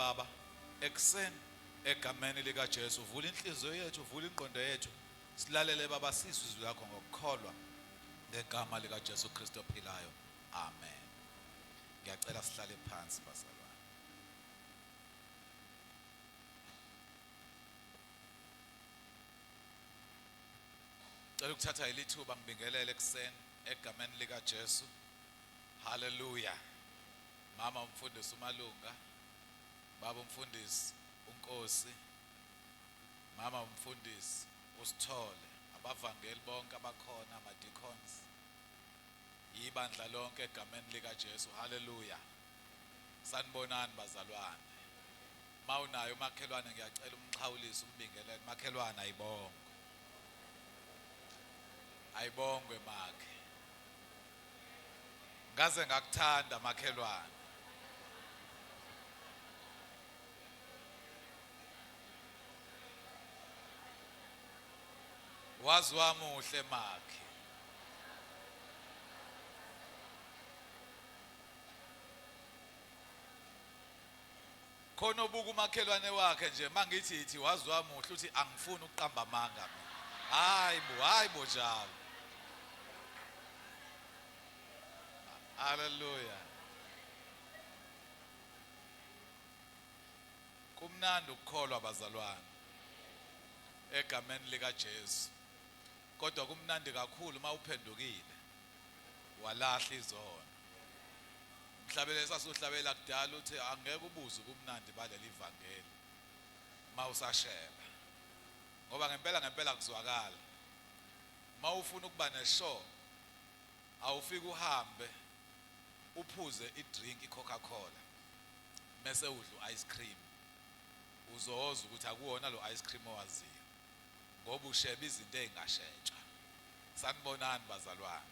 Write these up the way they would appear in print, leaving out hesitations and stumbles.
Baba ekuseni egameni likaJesu. Vula inhliziyo yethu, vula ingqondo yethu, silalele Baba, sizwe izwi lakho ngokukholwa ngegama likaJesu Kristu ophilayo. Amen. Ngiyacela sihlale phansi bazalwane. Cela ukuthatha ilithuba ngibingelele ekuseni egameni likaJesu. Haleluya. Mama umfundisi uMalunga, baba umfundisi uNkosi, mama umfundisi uSithole, abavangeli bonke abakhona, ama-deacons, ibandla lonke egameni likaJesu. Haleluya. Sanibonani bazalwane. Mawunayo umakhelwane ngiyacela umxhawulise umbingelele. Makhelwane ayibongwe. Ayibongwe makhe. Ngaze ngakuthanda makhelwane. Wazi wamuhle makhe. Khona obuka umakhelwane wakhe nje mangithi ithi wazi wamuhle uthi angifuni ukuqamba amanga mina. Hayi bo, hayi bo njalo. Haleluya. Kumnandi ukukholwa bazalwane egameni likaJesu. Kodwa kumnandi kakhulu uma uphendukile walahla izono. Umhlabeleli sasuhlabela kudala uthi angeke ubuze ubumnandi baleli vangeli uma usasheba. Ngoba ngempela ngempela kuzwakala. Uma ufuna ukuba neshow awufike uhambe uphuze idrink iCoca-Cola mese udla u-ice cream uzoza ukuthi akuwona lo ice cream owaziyo ngoba usheba izinto ezingashetshwa. Sanibonani bazalwane.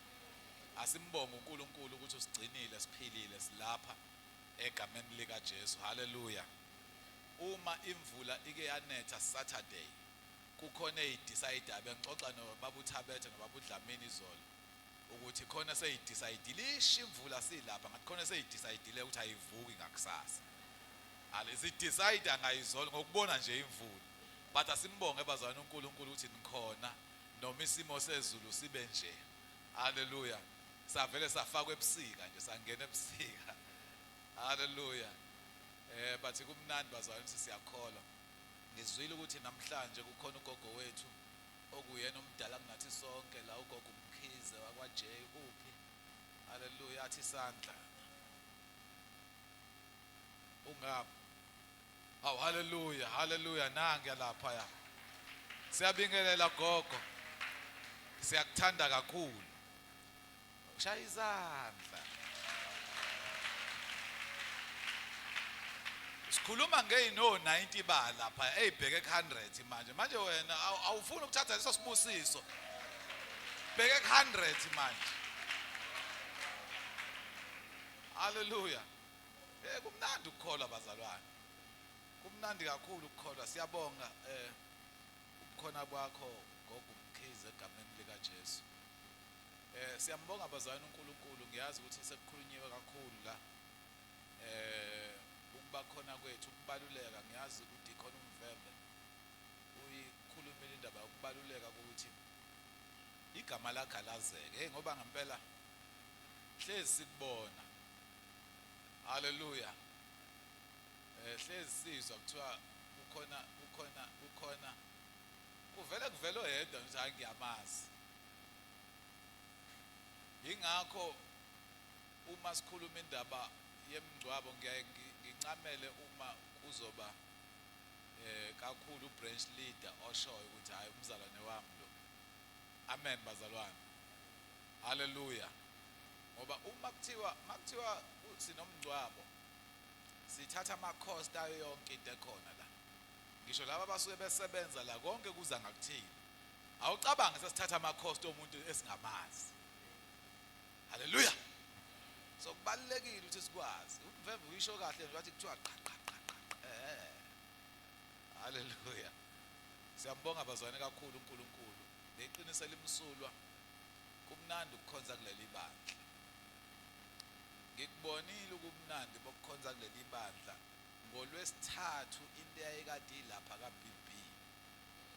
Asimbonge uNkulunkulu ukuthi usigcinile siphilile silapha egameni likaJesu. Haleluya. Uma imvula ike yanetha Saturday kukhona eyidecide bengixoxa nobaba uThabethe nobaba uDlamini izolo ukuthi khona seyidecide isha imvula silapha ngathi khona seyidecide ukuthi ayivuki ngakusasa. Alizidecide ngayizolo ngokubona nje imvula. But asimbonge bazalwane uNkulunkulu ukuthi nikhona noma isimo sezulu sibe nje. Haleluya. Savele safakwa ebusika nje sangena ebusika. Haleluya. Bathi kumnandi bazalwane ukuthi siyakholwa. Ngizwile ukuthi namhlanje kukhona ugogo wethu okuyena omdala kunathi sonke la ugogo uMkhize wakwa J uphi? Haleluya athi isandla. Ungaphi? Hawu haleluya, haleluya nange lapha ya. Siyabingelela gogo. Siyakuthanda kakhulu. Shaya izandla. Sikhuluma ngeyino 90 ba lapha eyibheke ku100 manje. Manje wena awufuni ukuthatha leso sibusiso. Bheke ku100 manje. Haleluya. Kumnandi ukukholwa bazalwane. Kumnandi kakhulu ukukholwa. Siyabonga ubukhona kwakho gogo uMkhize egameni lika Jesu. Siyambonga bazalwane uNkulunkulu, ngiyazi ukuthi sekukhulunyiwe kakhulu la. Ukuba khona kwethu ukubaluleka, ngiyazi uDeacon uMvembe uyikhulumile indaba yokubaluleka ukuthi igama lakhe alazeke. Hey ngoba ngempela hlezi sikubona. Haleluya. Hlezi sizwa kuthiwa kukhona kukhona kukhona kuvele kuvele oyedwa nje hayi ngiyamazi. Ingakho uma sikhuluma indaba yemingcwabo ngiyaye ngincamele uma kuzoba kakhulu branch leader oshoyo ukuthi hayi umzalwane wami lo. Amen bazalwane. Haleluya. Ngoba uma kuthiwa makuthiwa sinomngcwabo sithatha ama cost ayo yonke into ekhona la. Ngisho laba abasuke besebenza la konke kuza ngakuthini. Awucabange sesithatha ama cost omuntu esingamazi. Haleluya. So kubalulekile ukuthi sikwazi. Umvemve uyisho kahle nje wathi kuthiwa qa qa qa qa. Haleluya. Siyambonga bazwane kakhulu uNkulunkulu. Ngeqiniso elimsulwa kumnandi ukukhonza kuleli bandla. Ngikubonile ubumnandi bokukhonza kuleli bandla Ngolwesithathu into eyayikade ilapha ka-BB,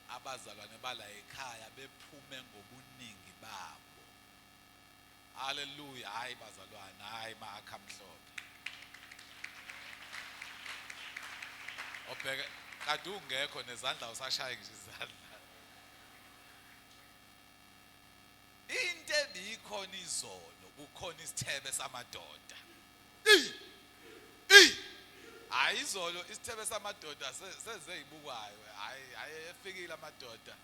abazalwane bala ekhaya bephume ngobuningi babo. Haleluya. Hayi bazalwane, hayi ma-akha mhlophe. Obheke kade ungekho nezandla usashaya ngisho izandla. Into ebikhona izolo kukhona isithebe samadoda. Ey! Hayi izolo isithebe samadoda sezeyibukwayo. Hayi hayi efikile amadoda.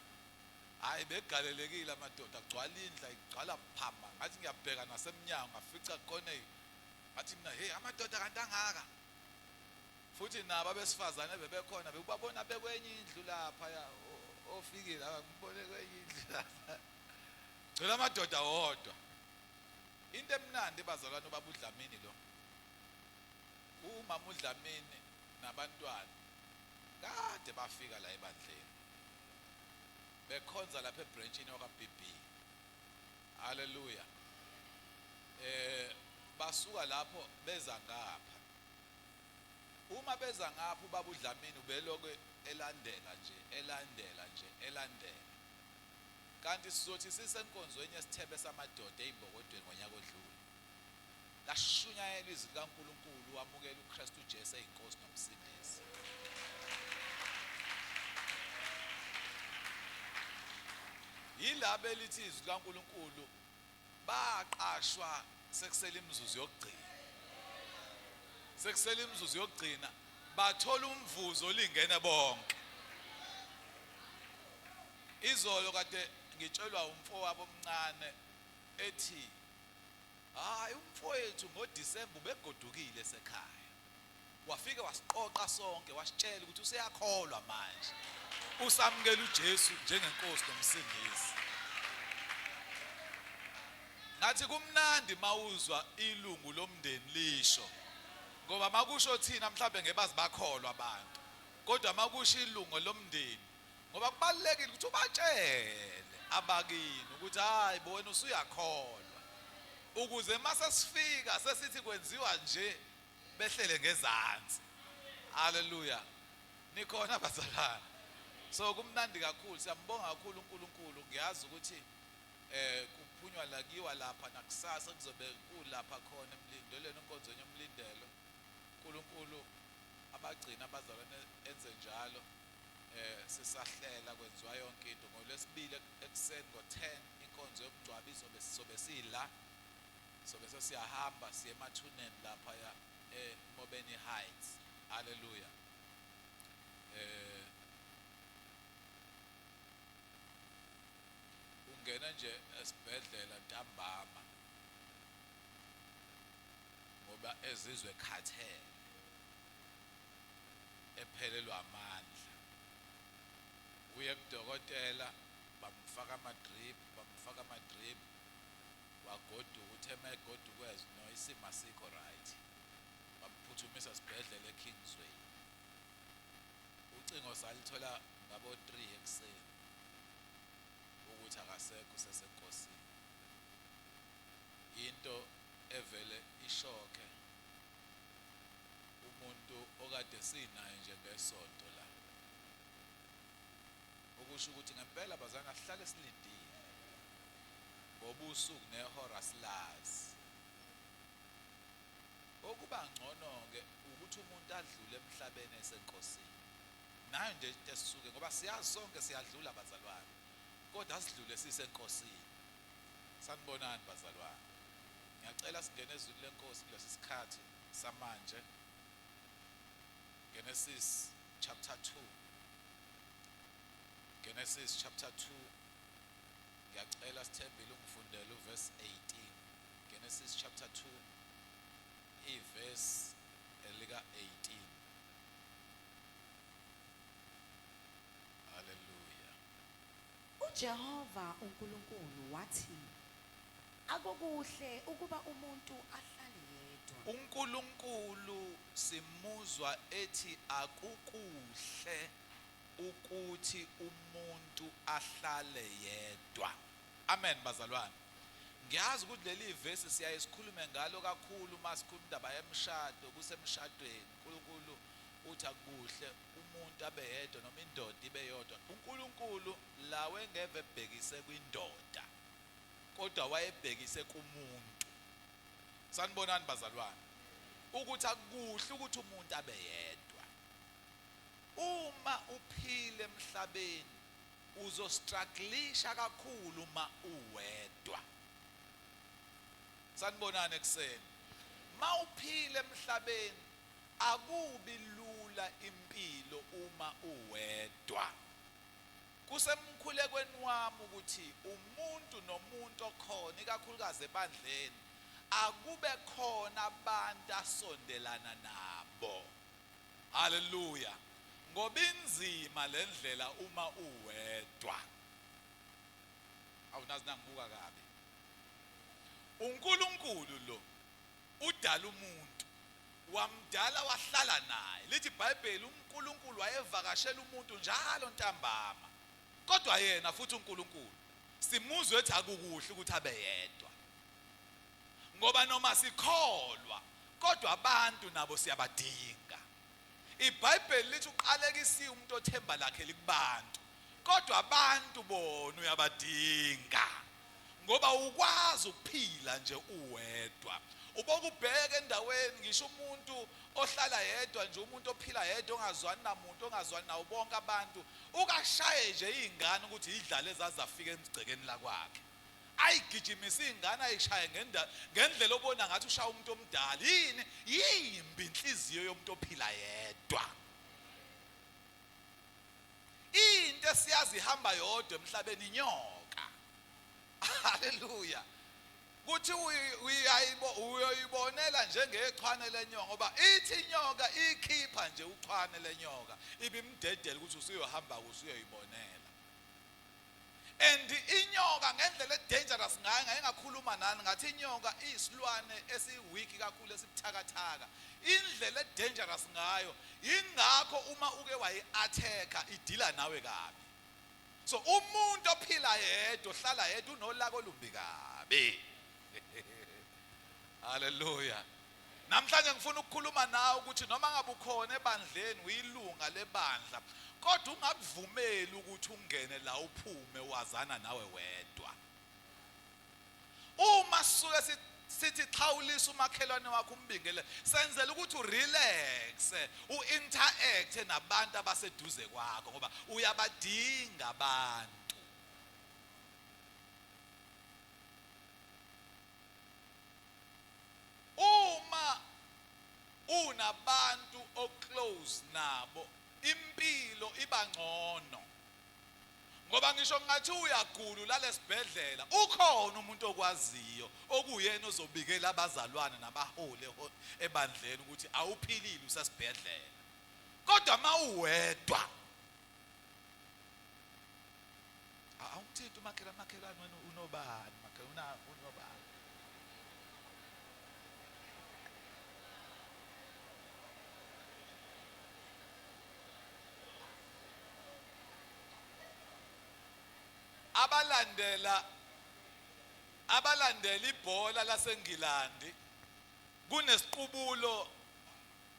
Hayi begalelekile amadoda gcwala indla igcwala phama. Ngathi ngiyabheka nasemnyango ngafica khona ngathi mina hey amadoda kanti angaka. Futhi nabo abesifazane bebekhona bekubabona bekwenye indlu lapha ya ofikile ngibone kwenye indlu lapha. Gcwele amadoda wodwa. Into emnandi bazalwane ubaba uDlamini lo. Umama uDlamini nabantwana kade bafika la ebandleni. Bekhonza lapha ebranchini waka BB. Hallelujah. Basuka lapho beza ngapha. Uma beza ngapha ubaba uDlamini ubelokhu elandela nje, elandela nje, elandela. Kanti sizothi sisenkonzweni yesithebe samadoda eyimbokodweni ngonyaka odlule. Lashunyayelwa izwi likaNkulunkulu wamukela uKristu Jesu eyinkosi nomsindisi. Yilabo elithi izwi likaNkulunkulu baqashwa sekusele imizuzu yokugcina. Sekusele imizuzu yokugcina bathola umvuzo olingene bonke. Izolo kade ngitshelwa umfowabo omncane ethi hayi umfowethu ngoDisemba ubegodukile esekhaya. Wafike wasiqoqa sonke wasitshela ukuthi useyakholwa manje. Usamukela uJesu njengenkosi nomsindisi. Ngathi kumnandi mawuzwa ilungu lomndeni lisho. Ngoba makusho thina mhlambe ngebazi bakholwa abantu. Kodwa makusho ilungu lomndeni ngoba kubalulekile ukuthi ubatshele abakini ukuthi hayi bo wena usuyakholwa. Ukuze mase sifika sesithi kwenziwa nje behlele ngezansi. Haleluya. Nikhona bazalwane. So kumnandi kakhulu, siyambonga kakhulu uNkulunkulu. Ngiyazi ukuthi kuphunywa la kiwa lapha nakusasa kuzobe kulapha khona emlindelweni enkonzweni yomlindelo. uNkulunkulu abagcina abazalwane enze njalo. Sisahlela kwenziwa yonke into ngolwesibili ekuseni ngo-10 inkonzo yomngcwabo izobe sizobe sila sobe sesiyahamba siye emathuneni lapha ya eMobeni Heights. Haleluya. Ungena nje esibhedlela ntambama ngoba ezizwe khathele ephelelwa amandla. Uye kudokotela bamfaka ama-drip, bamfaka ama-drip wagoduka. Uthe uma egoduka no isimo asikho right, bamphuthumisa esibhedlela eKingsway. Ucingo salithola ngabo 3 ekuseni ukuthi akasekho usesenkosini. Into evele ishokhe umuntu okade sinaye nje ngesonto la. Okusho ukuthi ngempela bazana sihlale silindile ngoba usuku nehora silazi. Okuba ngcono ke ukuthi umuntu adlule emhlabeni esenkosini. Nayo nje into esisuke ngoba siyazi sonke siyadlula bazalwane. Kodwa sidlule sisenkosini. Sanibonani bazalwane. Ngiyacela singene ezwini lenkosi kulesi sikhathi samanje. Genesis chapter 2. Genesis chapter 2. Ngiyacela sithembile ungifundele uverse 18. Genesis chapter 2 iverse elika 18. Hallelujah. uJehova uNkulunkulu wathi akukuhle ukuba umuntu ahlale yedwa. uNkulunkulu simuzwa ethi akukuhle ukuthi umuntu ahlale yedwa. Amen bazalwane. Ngiyazi ukuthi leli verse siyaye sikhulume ngalo kakhulu masikhuluma indaba yemshado, kusemshadweni. uNkulunkulu Uthi akukuhle umuntu abe yedwa noma indoda ibe yodwa. UNkulunkulu la wengeve ebhekise kwindoda, kodwa wayebhekise kumuntu. Sanibonani bazalwane. Ukuthi akukuhle ukuthi umuntu abe yedwa. Uma uphila emhlabeni uzostrugglisha kakhulu uma uwedwa. Sanibonani ekuseni. Mawuphila emhlabeni akubi lula impilo uma uwedwa. Kusemkhulekweni wami ukuthi umuntu nomuntu okhona ikakhulukazi ebandleni akube khona abantu asondelana nabo. Haleluya. Ngoba inzima lendlela uma uwedwa. Awunazi nangibuka kabi. UNkulunkulu lo udala umuntu, wamdala wahlala naye. Lithi iBhayibheli uNkulunkulu wayevakashela umuntu njalo ntambama. Kodwa yena futhi uNkulunkulu simuzwe ethi akukuhle ukuthi abe yedwa. Ngoba noma sikholwa kodwa abantu nabo siyabadinga. IBhayibheli lithi uqalekisiwe umuntu othemba lakhe likubantu. Kodwa abantu bona uyabadinga. Ngoba ukwazi ukuphila nje uwedwa. Ubokubheka endaweni ngisho umuntu ohlala yedwa nje, umuntu ophila yedwa ongazwani namuntu, ongazwani nawo bonke abantu, ukashaye nje izingane ukuthi idlale zazafika emgcekeni lakwakhe. Ayigijimise ingane ayishaye ngendlela obona ngathi ushaya umuntu omdala. Yini? Yimbi inhliziyo yomuntu ophila yedwa. Into esiyazi ihamba yodwa emhlabeni inyoka. Haleluya. Kuthi uyoyibonela njengechwane lenyoka, ngoba ithi inyoka ikhipha nje uchwane lenyoka ibimdedela ukuthi usuyohamba usuyoyibonela. And inyoka ngendlela edangerous ngayo, ngayengakhuluma nani ngathi inyoka iyisilwane esiweak kakhulu, esibuthakathaka. Indlela edangerous ngayo, ingakho uma uke wayi-attack idila nawe kabi. So umuntu ophila yedwa, ohlala yedwa, unolaka olumbi kabi. Haleluya. Namhlanje ngifuna ukukhuluma nawe ukuthi noma ngabe ukhona ebandleni, uyilunga lebandla, kodwa ungakuvumeli ukuthi ungene la uphume wazana nawe wedwa. Uma sisuke sithi xhawulisa umakhelwane wakho umbingele, senzela ukuthi urelax, uinteract nabantu abaseduze kwakho, ngoba uyabadinga abantu. Uma unabantu oclose nabo, impilo iba ngcono. Ngoba ngisho ngathi uyagula ulale esibhedlela, ukhona umuntu okwaziyo okuyena ozobikela abazalwane nabaholi ebandleni ukuthi awuphilile usesibhedlela. Kodwa mawuwedwa awumthinti umakhelwane, makhelwane wena unobani, makhelwane unobani. Abalandela ibhola laseNgilandi kunesiqubulo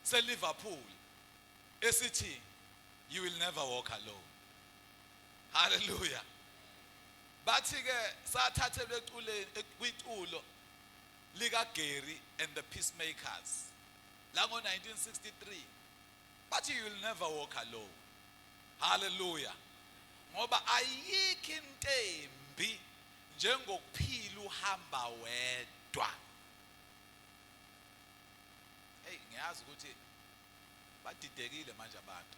seLiverpool esithi you will never walk alone. Hallelujah. Bathi ke sathathelwe eculeni kwiculo lika Gary and the Peacemakers la ngo 1963. Bathi you will never walk alone. Hallelujah. Ngoba ayikho into embi njengokuphila uhamba wedwa. Hey, ngiyazi ukuthi badidekile manje abantu.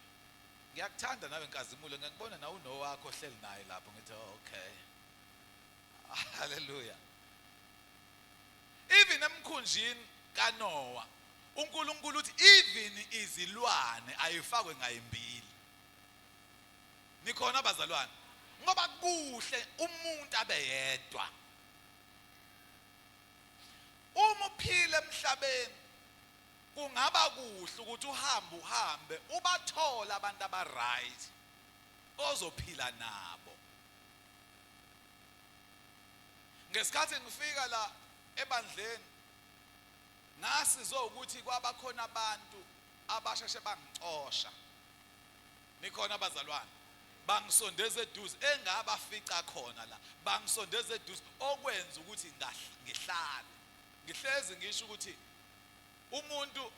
Ngiyakuthanda nawe Nkazimulo, ngiyakubona nawe unowakho ohleli naye lapho, ngithi oh, okay. Hallelujah. Even emkhunjini kaNoah, uNkulunkulu uthi even izilwane ayifakwe ngayimbili. Nikhona bazalwane? Ngoba kuhle umuntu abe yedwa. Uma uphila emhlabeni kungaba kuhle ukuthi uhambe uhambe ubathola abantu aba right ozophila nabo. Ngesikhathi ngifika la ebandleni ngasizwa ukuthi kwabakhona abantu abasheshe bangicosha. Nikhona abazalwane, bangisondeza eduze engabafica khona la, bangisondeza eduze okwenza ukuthi ngihlale. Ngihlezi ngisho ukuthi umuntu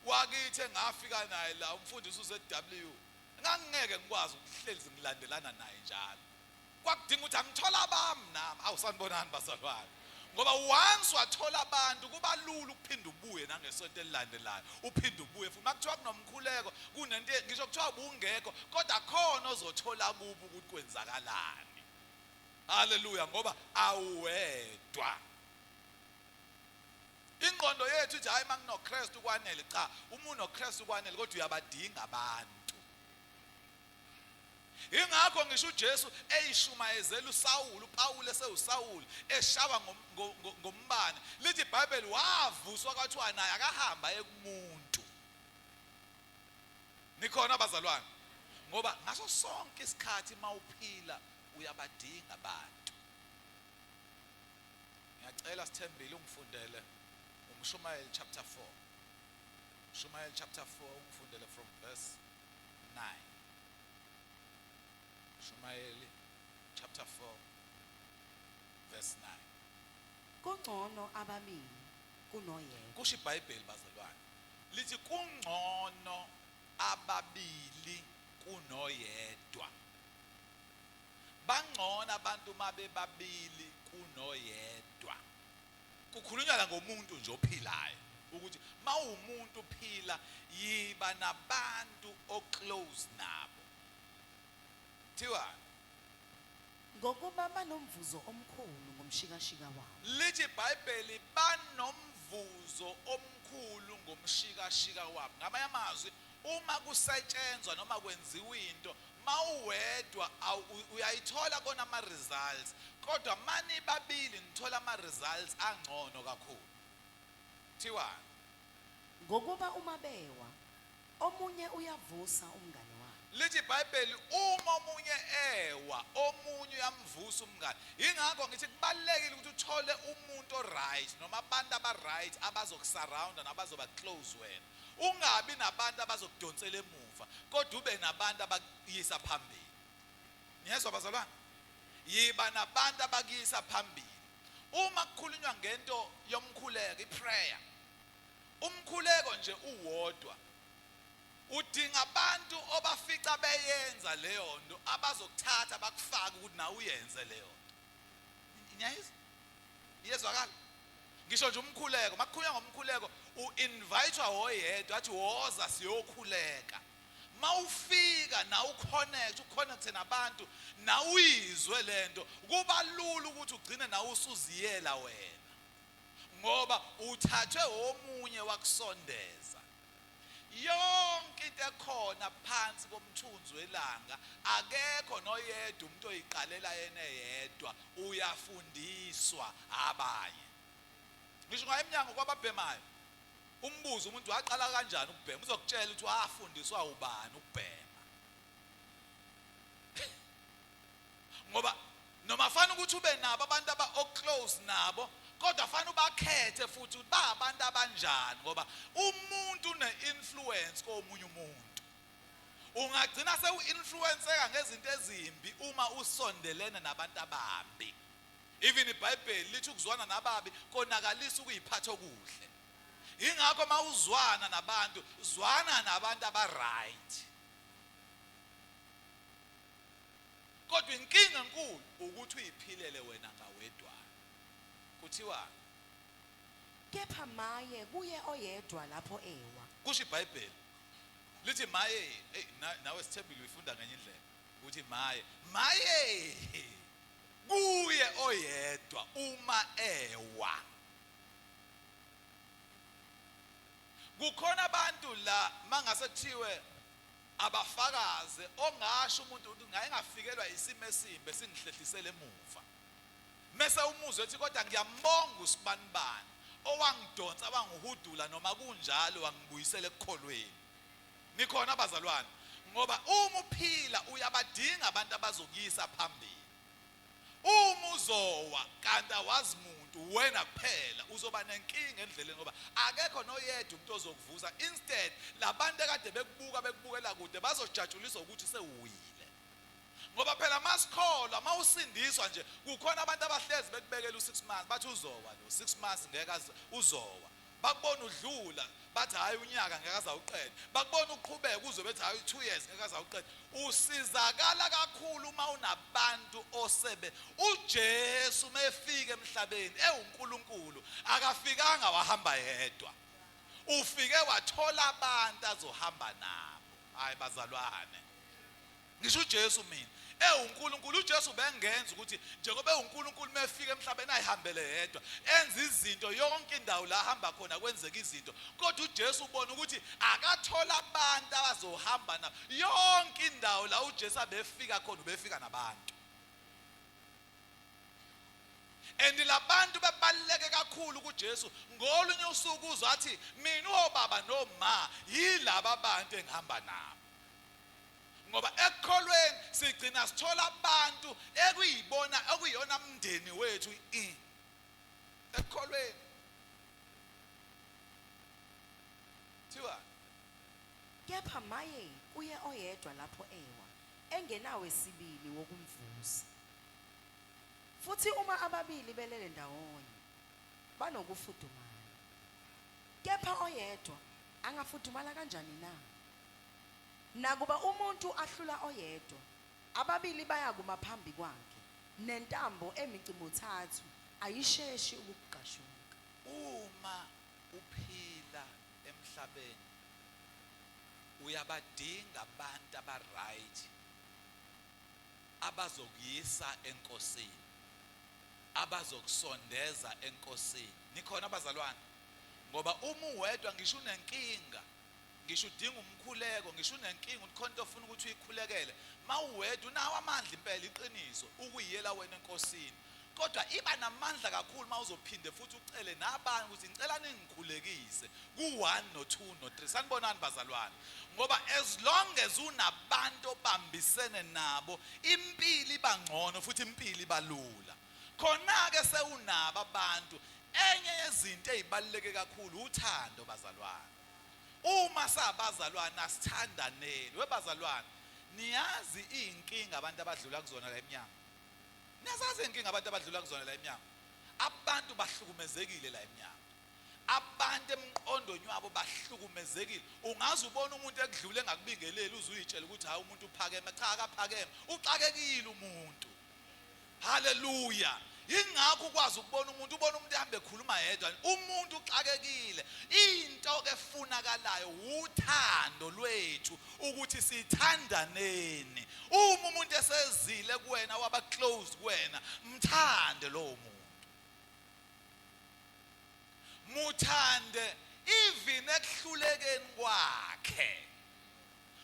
wakithi engafika naye la, umfundisi uZW, ngangingeke ngikwazi ukuhlezi ngilandelana naye njalo. Kwakudinga ukuthi angithola abami nami. Awusanibonani bazalwane, ngoba once wathola abantu kuba lula ukuphinda ubuye nangesonto elilandelayo, uphinde ubuye futhi. Makuthiwa kunomkhuleko, kunento ngisho kuthiwa bungekho, kodwa khona ozothola kubo ukuthi kwenzakalani. Haleluya, ngoba awuwedwa. Ingqondo yethu ithi hayi manginoKristu kwanele. Cha, uma unoKristu kwanele, kodwa uyabadinga abantu. Ingakho ngisho uJesu eyishumayezela uSawulu, uPawulu esewuSawulu eshawa ngombane, lithi iBhayibheli wavuswa kwathiwa naye akahamba ekumuntu. Nikhona abazalwane? Ngoba ngaso sonke isikhathi mawuphila uyabadinga abantu. Ngiyacela Sithembile ungifundele uMshumayeli chapter 4. Shumayeli chapter 4 ungifundele from verse 9. Shumayeli chapter 4 verse 9. Kungcono ababili kunoyedwa. Kusho iBhayibheli bazalwane, lithi kungcono ababili kunoyedwa. Bangcono abantu mabebabili kunoyedwa. Kukhulunywa la ngomuntu nje ophilayo, ukuthi mawumuntu uphila yiba nabantu oclose nabo. Thiwa ngokuba banomvuzo omkhulu ngomshikashika wabo. Lithi iBhayibheli banomvuzo omkhulu ngomshikashika wabo. Ngamanye amazwi, uma kusetshenzwa noma kwenziwa into mawuwedwa uyayithola kona ama results, kodwa mani babili nithola ama results angcono kakhulu. Thiwa ngokuba uma bewa omunye uyavusa umngane wakhe. Lithi iBhayibheli uma omunye ewa omunye uyamvusa umngane. Ingakho ngithi kubalekile ukuthi uthole umuntu oright noma abantu abaright abazokusurrounda nabazoba close wena. Ungabi nabantu abazokudonsela emuva, kodwa ube nabantu abakuyisa phambili. Niyezwa bazalwane? Yiba nabantu abakuyisa phambili. Uma kukhulunywa ngento yomkhuleko, iprayer, umkhuleko nje uwodwa, udinga abantu obafica beyenza leyo nto, abazokuthatha bakufake ukuthi nawe uyenze leyo nto. Niyayizwa? Iyezwakala? Ngisho nje umkhuleko, makukhulunywa ngomkhuleko u-invitewa woyedwa athi woza siyokhuleka. Mawufika na uconnect, uconnect nabantu, na uyizwe lento, kuba lula ukuthi ugcine na usuziyela wena, ngoba uthathwe omunye wakusondeza. Yonke into ekhona phansi komthunzi welanga, akekho noyedwa umuntu oyiqalela yena yedwa, uyafundiswa abanye. Ngisho ngaye eminyango kwababhemayo, umbuzo umuntu waqala kanjani ukubhema, uzokutshela ukuthi wafundiswa ubani ukubhema. Ngoba noma fana ukuthi ube nabo abantu aba close nabo, kodwa fana ubakhethe futhi ukuthi ba abantu abanjani, ngoba umuntu une-influence komunye umuntu. Ungagcina sewu-influenceka ngezinto ezimbi uma usondelene nabantu ababi. Even iBhayibheli lithi ukuzwana nababi konakalisa ukuyiphatha okuhle. Ingakho mawuzwana nabantu, zwana nabantu aba-right. Kodwa inkinga enkulu ukuthi uyiphilele wena ngawedwa. Kuthiwa kepha maye kuye oyedwa lapho ewa. Kusho iBhayibheli lithi maye, hey, nawe Sithembile uyifunda ngenye indlela, uthi maye, maye kuye oyedwa uma ewa. Kukhona abantu la mangase kuthiwe abafakaze, ongasho umuntu ukuthi ngaye ngafikelwa isimo esimbi esingihlehlisele emuva, mese umuzwe ethi kodwa ngiyambonga usibanibani owangidonsa wangihudula, noma kunjalo wangibuyisela ekukholweni. Nikhona abazalwane? Ngoba uma uphila uyabadinga abantu abazokuyisa phambili. Uma uzowa kanti awazi muntu, muntu, wena kuphela uzoba nenkinga endleleni, ngoba akekho noyedwa umuntu ozokuvusa. Instead labantu ekade bekubuka bekubukela kude bazojatshuliswa ukuthi sewuwile. Ngoba phela masikholwa, mawusindiswa nje, kukhona abantu abahlezi bekubekela u6 months, bathi uzowa lo 6 months ngeke uzowa. Bakubona udlula bathi hayi unyaka ngeke azawuqeda, bakubona uqhubeka uzobe bethi hayi 2 years ngeke azawuqeda. Usizakala kakhulu uma unabantu osebe. uJesu mefika emhlabeni ewuNkulunkulu akafikanga wahamba yedwa, ufike wathola abantu azohamba nabo. Hayi bazalwane, ngisho uJesu mina ewuNkulunkulu, uJesu bengenza ukuthi njengoba ewuNkulunkulu mefika emhlabeni ayihambele yedwa, enza izinto yonke indawo la ahamba khona kwenzeka izinto, kodwa uJesu ubona ukuthi akathola abantu abazohamba nabo yonke indawo la uJesu abefika khona, ubefika nabantu. And labantu bebaluleke kakhulu kuJesu. Ngolunye usuku uzathi mina obaba noma yilaba abantu engihamba nabo. Ngoba ekukholweni sigcina sithola abantu ekuyibona okuyiyona mndeni wethu ekukholweni. Thiwa kepha maye kuye oyedwa lapho ewa engenawe sibili wokumvusa. Futhi uma ababili belele ndawonye banokufudumala, kepha oyedwa angafudumala kanjani na? Nakuba umuntu ahlula oyedwa, ababili bayakuma phambi kwakhe, nentambo emicimothathu ayisheshi ukugqashuka. Uma uphila emhlabeni uyabadinga abantu abaright abazokuyisa enkosini, abazokusondeza enkosini. Nikhona abazalwane? Ngoba uma uwedwa ngisho unenkinga, ngisho udinga umkhuleko, ngisho unenkinga ukhona into ofuna ukuthi uyikhulekele, mawuwedwa unawo amandla impela, iqiniso ukuyiyela wena enkosini, kodwa iba namandla kakhulu mawuzophinde futhi ucele nabanye ukuthi ngicela ningikhulekise ku1 no2 no3. Sanibonani bazalwane? Ngoba as long as unabantu obambisene nabo impilo iba ngcono futhi impilo iba lula. Khona ke sewunabo abantu. Enye yezinto ezibaluleke kakhulu uthando bazalwane. Uma sabazalwane asithandaneni. Webazalwane, niyazi inkinga abantu abadlula kuzona la eminyango. Niyazazi inkinga abantu abadlula kuzona la eminyango. Abantu bahlukumezekile la eminyango. Abantu emqondweni wabo bahlukumezekile. Ungaze ubone umuntu ekudlule engakubingeleli uze uyitshele ukuthi hayi umuntu uphakeme. Cha, akaphakeme, uxakekile umuntu. Haleluya. Ingakho ukwazi ukubona umuntu, ubona umuntu ehamba ekhuluma yedwa, umuntu uxakekile. Into ke efunakalayo uthando lwethu, ukuthi sithandaneni. Uma umuntu esezile kuwena waba close kuwena, mthande lowo muntu, muthande even ekuhlulekeni kwakhe,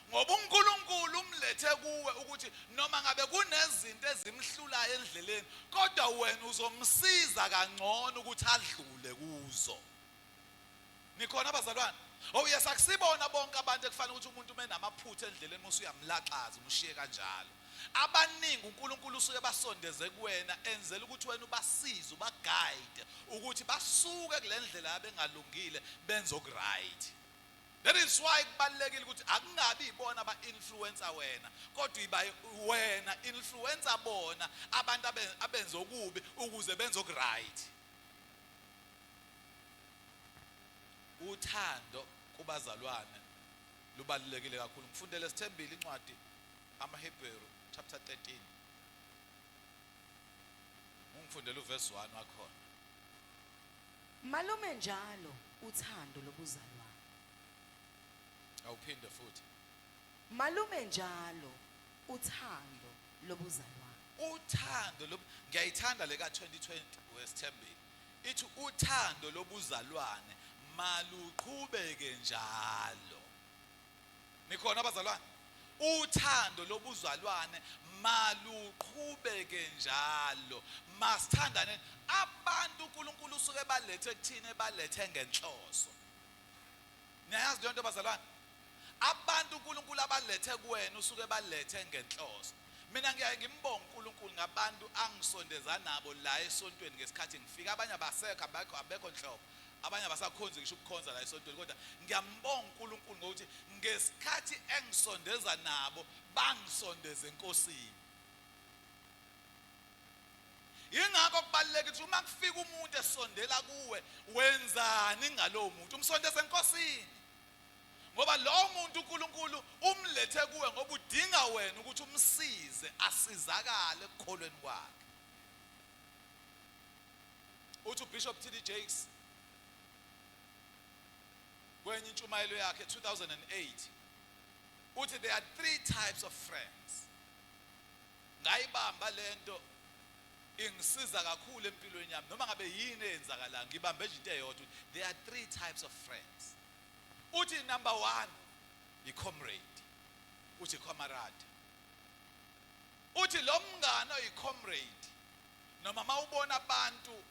ngoba uNkulunkulu umlethe kuwe ukuthi noma ngabe kunezinto ezimhlulayo endleleni, kodwa wena uzomsiza kangcono ukuthi adlule kuzo. Nikhona abazalwane? Oh yes, akusibona bonke abantu ekufanele ukuthi umuntu uma enamaphutha endleleni usuyamlaxaza umshiye kanjalo. Abaningi uNkulunkulu usuke basondeze kuwena enzela ukuthi wena ubasize, ubaguide ukuthi basuke kule ndlela abengalungile benze okuright. That is why kubalulekile ukuthi akungabi ibona aba-influencer wena, kodwa iba wena influencer bona abantu abenze okubi ukuze benze okuright. Uthando kubazalwane lubalulekile kakhulu. Ngifundele Sithembile incwadi amaHebheru chapter 13. Ungifundele uverse 1 wakhona. Malume njalo uthando lobuzalwane. Awuphinde futhi. Malume njalo uthando lobuzalwane. Uthando lobu, ngiyayithanda le ka 2020 wesithembile. Ithi uthando lobuzalwane maluqhubeke njalo. Nikhona abazalwane? Uthando lobuzalwane maluqhubeke njalo. Masithandane. Abantu uNkulunkulu usuke balethe kuthina, balethe ngenhloso. Niyayazi leyo nto bazalwane? Abantu uNkulunkulu abalethe kuwena usuke balethe ngenhloso. Mina ngiyaye ngimbonge uNkulunkulu ngabantu angisondeza nabo la esontweni ngesikhathi ngifika. Abanye abasekho, abekho nhlobo, abanye abasakhonzi ngisho ukukhonza la esontweni, kodwa ngiyambonga uNkulunkulu ngokuthi ngesikhathi engisondeza nabo bangisondeze eNkosini. Yingakho kubalulekile ukuthi uma kufika umuntu esondela kuwe, wenzani ngalowo muntu? Umsondeze eNkosini, ngoba lowo muntu uNkulunkulu umlethe kuwe ngoba udinga wena ukuthi umsize asizakale ekukholweni kwakhe. Uthi uBishop T.D. Jakes kwenye intshumayelo yakhe 2008, uthi there are three types of friends. Ngayibamba lento, ingisiza kakhulu empilweni yami, noma ngabe yini eyenzakalayo, ngibambe nje into eyodwa. There are three types of friends. Uthi number 1 i-comrade, uthi comrade. Uthi lo mngane oyi-comrade, noma mawubona abantu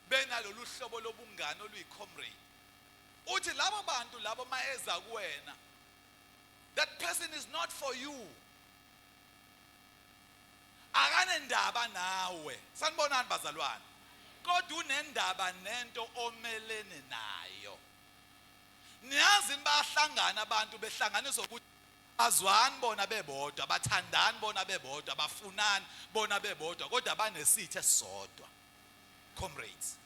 benalolu hlobo lobungane oluyi-comrade, uthi labo bantu labo mayeza kuwena, that person is not for you, akanendaba nawe. Sanibonani bazalwane, kodwa unendaba nento omelene nayo. Niyazi bayahlangana abantu behlanganiswa ukuthi azwani bona bebodwa, bathandani bona bebodwa, bafunani bona bebodwa, kodwa banesitha esisodwa, comrades.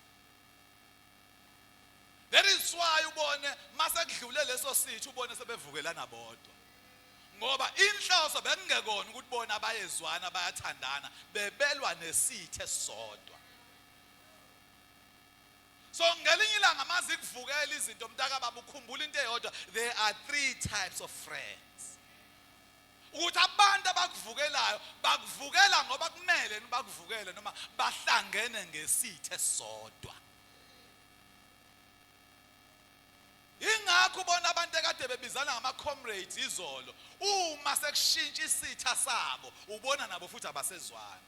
That is why ubone mase kudlule leso sitha, ubone sebevukelana bodwa, ngoba inhloso bekungekona ukuthi bona bayezwana bayathandana, bebelwa nesitha esisodwa. So ngelinye ilanga mazi kuvukela izinto, mntaka baba, ukhumbula into eyodwa, there are three types of friends. Ukuthi abantu abakuvukelayo bakuvukela ngoba kumele bakuvukele, noma bahlangene ngesitha esisodwa. Ingakho ubona abantu ekade bebizana ngama-comrades izolo, uma sekushintsha isitha sabo ubona nabo futhi abasezwani.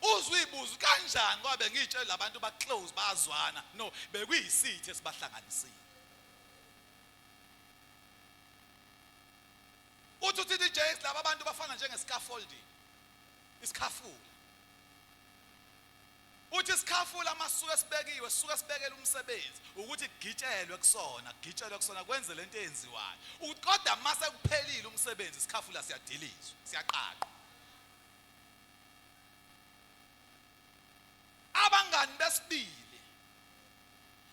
Uzwe uyibuza kanjani ngoba bengiyitshela labantu ba-close bayazwana. No, bekuyisitha esibahlanganisile. Uthi uTD Jakes laba bantu bafana njenge-scaffolding, isikhafula. Uthi isikhafula masuke sibekiwe, sisuke sibekele umsebenzi ukuthi kugitshelwe kusona, kugitshelwe kusona, kwenze lento eyenziwayo. Ukuthi kodwa mase kuphelile umsebenzi, isikhafula siyadilizwa, siyaqaqwa. Abangani besibili,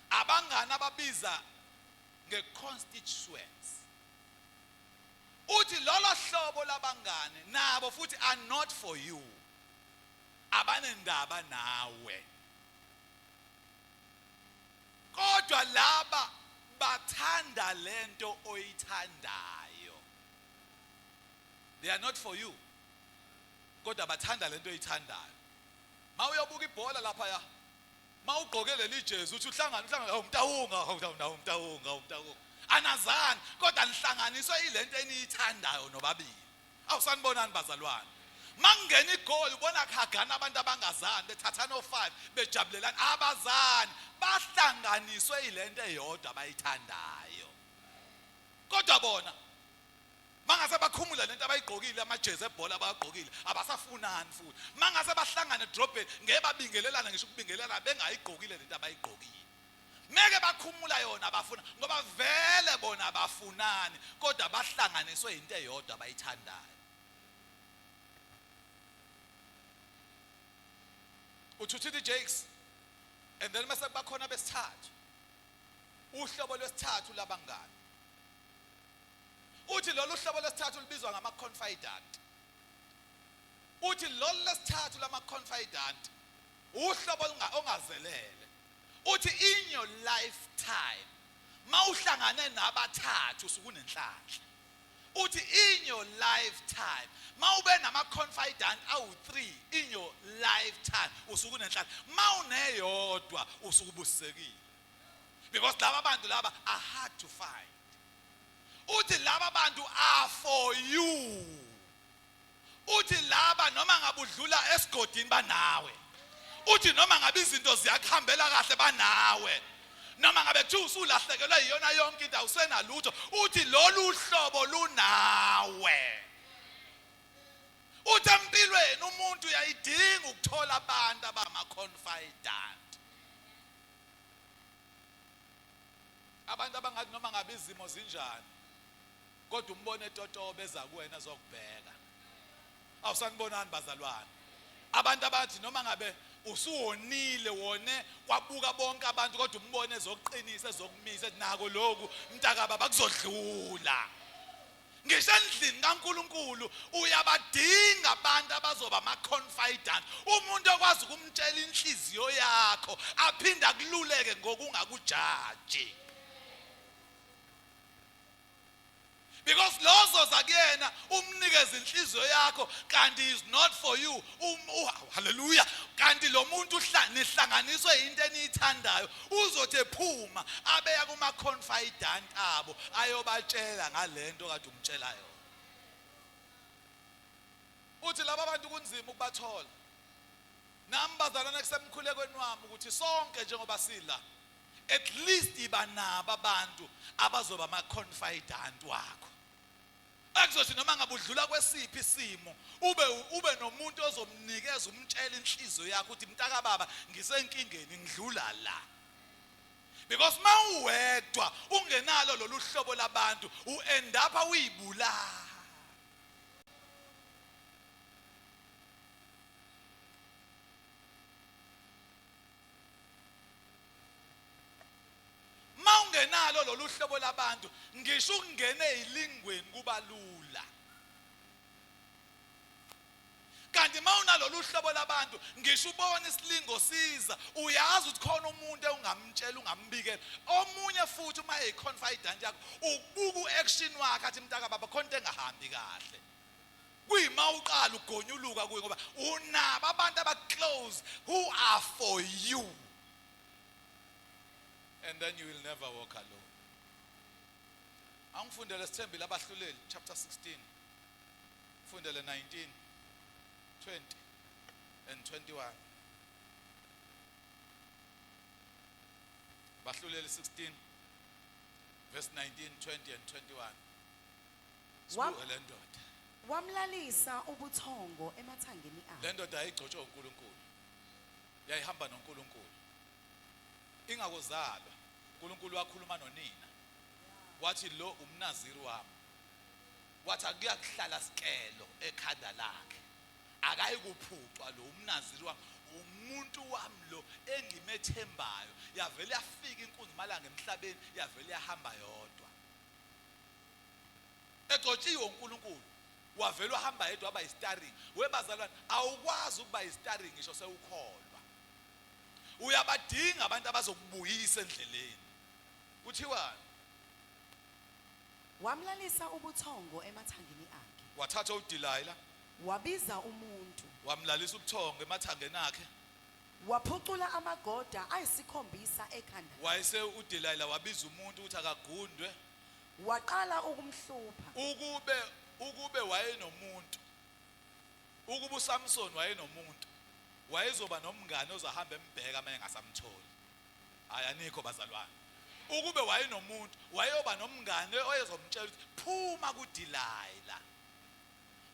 abangani ababiza nge-constituents. Uthi lolo hlobo labangani nabo futhi are not for you, abanendaba nawe, kodwa laba bathanda lento oyithandayo. They are not for you, kodwa bathanda lento oyithandayo. Mawuyobuka ibhola lapha ya, mawugqoke leli jezi, uthi uhlangana uhlangana umtawunga, umtawunga, umtawunga, anazani, kodwa nihlanganiswe ilento eniyithandayo nobabili. Awusanibonani bazalwane, makungena igoli ubona kuhagana abantu abangazani, bethathana o5, bejabulelana, abazani, bahlanganiswe ilento eyodwa abayithandayo. Kodwa bona mangase bakhumula lento abayigqokile, amajezi ebhola abawagqokile, abasafunani futhi. Mangase bahlangane edrobheni, ngeke babingelelana ngisho ukubingelelana bengayigqokile lento abayigqokile. Meke bakhumula yona abafuna, ngoba vele bona abafunani, kodwa bahlanganiswe into eyodwa abayithandayo. Uthi uTD Jakes, and then mase kubakhona besithathu, uhlobo lwesithathu labangani. Uthi lolu hlobo lwesithathu lubizwa ngama-confidant. Uthi lolu lesithathu lama-confidant uhlobo ongazelele. Uthi in your lifetime mawuhlangane nabathathu usukunenhlanhla. Uthi in your lifetime mawube nama-confidant awu-3 in your lifetime usukunenhlanhla, mawuneyodwa usukubusisekile, because laba bantu laba are hard to find. Uthi laba bantu are for you. Uthi laba noma ngabe udlula esigodini banawe. Uthi noma ngabe izinto ziyakuhambela kahle banawe. Noma ngabe kuthiwa usulahlekelwe yiyona yonke into, awusenalutho, uthi lolu hlobo lunawe. Uthi empilweni Umuntu uyayidinga ukuthola abantu abama confidant. Abantu abangathi noma ngabe izimo zinjani kodwa umbone etotoba eza kuwena zokubheka. Awusanibonani bazalwane. Abantu abathi noma ngabe usuwonile wone kwabuka bonke abantu kodwa umbone ezokuqinisa ezokumisa ethi nako lokhu mntakababa kuzodlula. Ngisho endlini kaNkuluNkulu uyabadinga abantu abazoba ama-confidant, umuntu okwazi ukumtshela inhliziyo yakho aphinde akululeke ngokungakujaji. Because lozoza kuyena umnikeze inhliziyo yakho kanti is not for you. Hallelujah. Kanti lo muntu nihlanganiswe into eniyithandayo, uzothi ephuma abeya kuma confidant abo ayobatshela ngalento kade umtshela yona. Uthi laba bantu kunzima ukubathola. Nami bazalwane kusemkhulekweni wami ukuthi sonke njengoba sila at least iba nabo abantu abazoba ama confidant wakho. Akuzothi noma ngabe udlula kwesiphi isimo ube nomuntu ozomnikeza umtshela inhliziyo yakho ukuthi mntaka baba ngisenkingeni ngidlula la. Because mawuwedwa ungenalo lolu hlobo labantu u-end up uyibulala. Mawungenalo lolu hlobo labantu ngisho ukungena ezilingweni kuba lula. Kanti mawunalolu hlobo labantu ngisho ubona isilingo siza uyazi ukuthi khona umuntu ongamtshela ungambikela. Omunye futhi uma eyiconfidant yakho ukubuka uaction wakhe athi mntaka baba khona into engahambi kahle. Kuyima uqala ugonyuluka kuye ngoba unabo abantu aba close who are for you. And then you will never walk alone. Angifundele sithembile abahluleli chapter 16. Fundele 19, 20 and 21. Bahluleli 16 verse 19, 20 and 21. Sibuke le ndoda. Wamlalisa ubuthongo emathangeni akhe. Le ndoda yayigcotshwe uNkulunkulu. Yayihamba noNkulunkulu. Ingakozalwa uNkulunkulu wakhuluma nonina. Wathi lo umnaziri wami. Wathi akuyakuhlala sikelo ekhanda lakhe. Akayikuphucwa lo umnaziri wami. Umuntu wami lo engimethembayo. Yavele yafika inkunzi malanga emhlabeni, yavele yahamba yodwa. Egcotshiwe uNkulunkulu. Wavele wahamba yedwa waba yistaring. Webazalwane awukwazi ukuba yistaring ngisho sewukholwa. Uyabadinga abantu abazokubuyisa endleleni. Kuthiwani? Wamlalisa ubuthongo emathangeni akhe. Wathatha uDelilah. Wabiza umuntu. Wamlalisa ubuthongo emathangeni akhe. Waphucula amagoda ayisikhombisa ekhanda. Wayese uDelilah wabiza umuntu ukuthi akagundwe. Waqala ukumhlupha. Ukube wayenomuntu. Ukuba uSamson wayenomuntu, wayezoba nomngane ozahamba embheka uma engasamtholi. Hayi anikho bazalwane. Ukube wayenomuntu, wayeyoba nomngane oyezomtshela ukuthi phuma kuDelilah.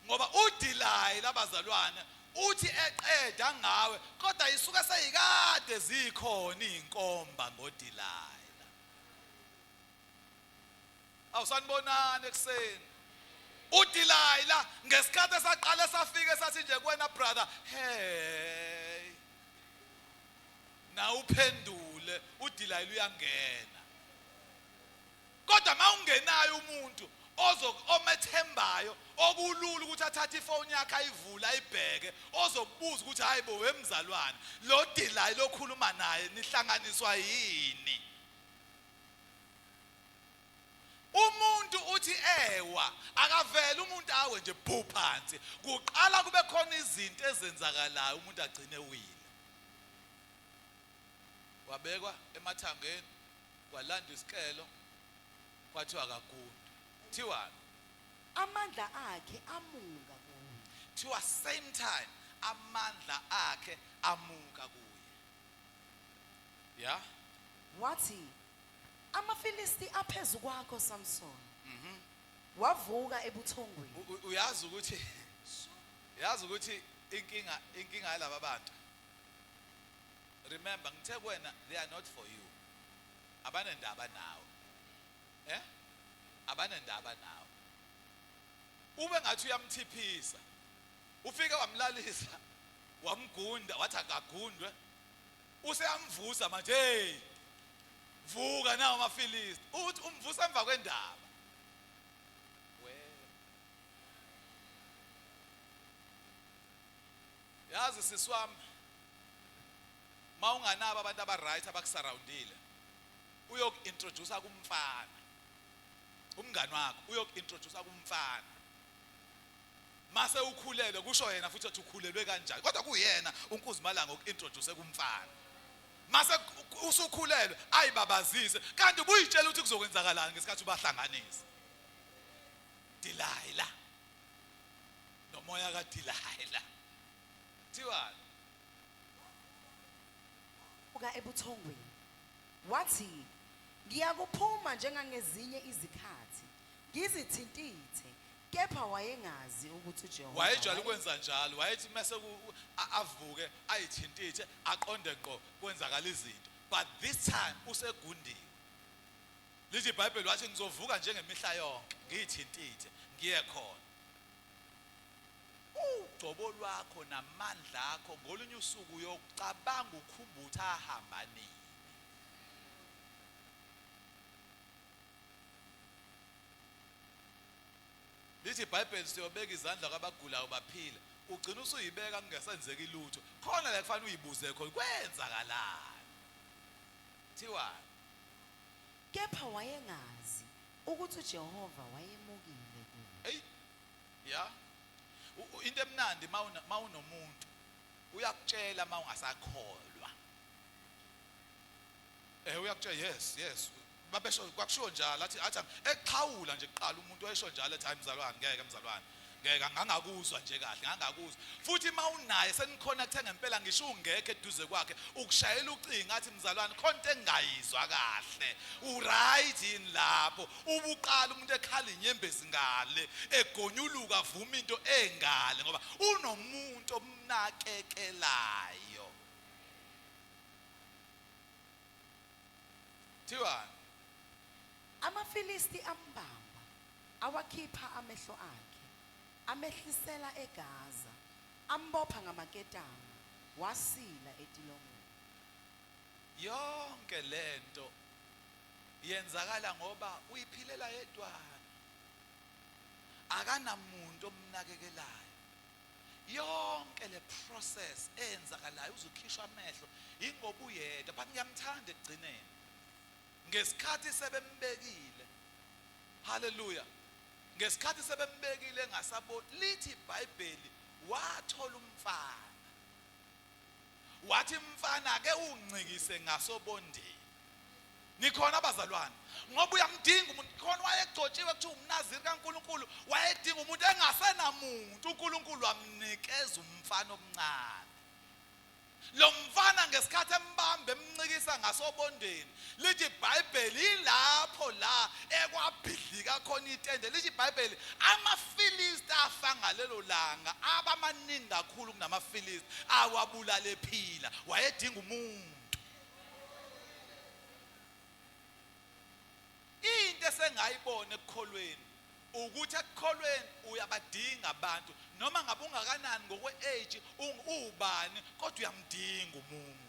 Ngoba uDelilah bazalwane uthi eqeda ngawe kodwa isuke seyikade zikhona inkomba ngoDelilah. Awusanibonani ekuseni. uDelilah ngesikhathi esaqala safike sathi nje kuwena brother, hey. Na uphendule uDelilah uyangena. Kodwa mawungenayo umuntu omethembayo okulula ukuthi athathe ifoni yakhe ayivule ayibheke ozokubuza ukuthi hayibo wemzalwane lo Delilah lokhuluma naye nihlanganiswa yini. Umuntu uthi ewa akavele umuntu awe nje bhu phansi, kuqala kube khona izinto ezenzakalayo umuntu agcine wile. Wabekwa emathangeni kwalanda isikelo kwathiwa akagundwe. Thiwani? Amandla akhe amuka kuye. Thiwa same time amandla akhe amuka kuye. Yeah? Wathi amaFilisti aphezu kwakho Samson. Wavuka ebuthongweni. Uyazi ukuthi yazi ukuthi Inkinga yalaba bantu, remember ngithe kuwena, they are not for you. Abanendaba nawe, abanendaba nawe. Ube ngathi uyamthiphisa, ufike wamlalisa, wamgunda, wathi akagundwe, useyamvusa manje, hey, vuka nawo amaFilisti. Uthi umvusa emva kwendaba. Yazi sisi wami, mawunganabo abantu aba-right abakusurroundile, uyoku-introduce kumfana, umngani wakho uyoku-introduce kumfana. Mase ukhulelwe, kusho yena futhi uthi ukhulelwe kanjani, kodwa kuyena uNkuzimalanga oku-introduce kumfana. Mase usukhulelwe ayibabazise, kanti ubuyitshela ukuthi kuzokwenzakalani ngesikhathi ubahlanganisa. Delilah nomoya kaDelilah. Thiwani? Uka ebuthongweni wathi, ngiyakuphuma njengangezinye izikhathi ngizithintithe, kepha wayengazi ukuthi uJehova wayejwayele ukwenza njalo. Wayethi mase avuke ayithintithe, aqonde ngqo, kwenzakala izinto. But this time usegundiwe. Lithi iBhayibheli, wathi ngizovuka njengemihla yonke, ngiyithintithe, ngiye khona. Ugcobo lwakho namandla akho ngolunye usuku uyokucabanga ukhumbula ukuthi ahamba nini. Lithi iBhayibheli siyobeka izandla kwabagulayo baphile. Ugcina usuyibeka kungesenzeki lutho. Khona la kufanele uyibuze khona, kwenzakalani? Thiwani? Kepha wayengazi ukuthi uJehova wayemukile kuye. Hey, ya. Into emnandi mawunomuntu uyakutshela mawungasakholwa. Uyakutshela, yes, yes. Babesho kwakushiwo njalo, athi eqhawula nje kuqala umuntu wayesho njalo, ethi hayi mzalwane, ngeke mzalwane, ngeke, ngangakuzwa nje kahle, ngangakuzwa. Futhi mawunaye seniconnecte ngempela, ngisho ungekho eduze kwakhe, ukushayela ucingo athi mzalwane khona into engingayizwa kahle, uright yini lapho? Ubuqala umuntu ekhala inyembezi ngale, egonyuluka avuma into engale, ngoba unomuntu omnakekelayo. Thiwani? AmaFilisti ambamba, awakhipha amehlo akhe, amehlisela eGaza, ambopha ngamaketanga, wasila etilongweni. Yonke lento yenzakala ngoba uyiphilela yedwana, akanamuntu omnakekelayo. Yonke le process eyenzakalayo uzokhishwa amehlo ingoba uyedwa. But ngiyamthanda ekugcineni ngesikhathi sebembekile, haleluya, ngesikhathi sebembekile engasaboni, lithi iBhayibheli wathola umfana, wathi mfana ke ungcikise ngasobondeni. Nikhona abazalwane? Ngoba uyamdinga umuntu. Khona wayegcotshiwe kuthiwa umNaziri kaNkuluNkulu, wayedinga umuntu engasenamuntu. uNkulunkulu wamnikeza umfana omncane. Lo mfana ngesikhathi embambe emncikisa ngasobondeni, lithi iBhayibheli ilapho la ekwabhidlika khona itende. Lithi iBhayibheli amaFilisti afa ngalelo langa abamaningi kakhulu kunamaFilisti awabulala ephila. Wayedinga umuntu. Into esengayibona ekukholweni ukuthi ekukholweni uyabadinga abantu, noma ngabe ungakanani ngokwe-age, ubani, kodwa uyamdinga umuntu.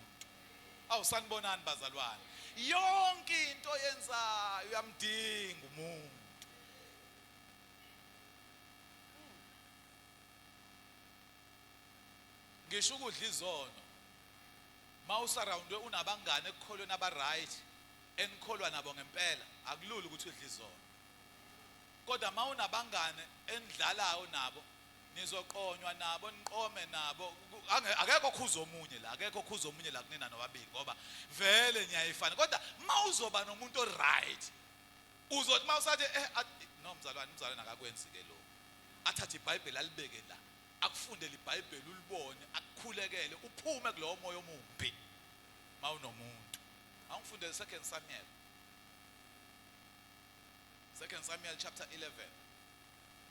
Awusanibonani bazalwane? Yonke into oyenzayo uyamdinga umuntu. Ngisho ukudla izono, mawusurroundwe unabangane ekukholweni aba-right, enikholwa nabo ngempela, akulula ukuthi udle izono. Kodwa mawunabangane enidlalayo nabo, nizoqonywa nabo, niqome nabo, akekho okhuza omunye la, akekho okhuza omunye la kunina nobabili, ngoba vele niyayifana. Kodwa mawuzoba nomuntu o-right, uzothi mawusathi no mzalwane, umzalwane akakwenzi ke lokho, athathe iBhayibheli alibeke la, akufundele iBhayibheli ulibone, akukhulekele, uphume kulowo moya omumbi mawunomuntu. Awungifundele 2 Samuel. 2 Samuel chapter 11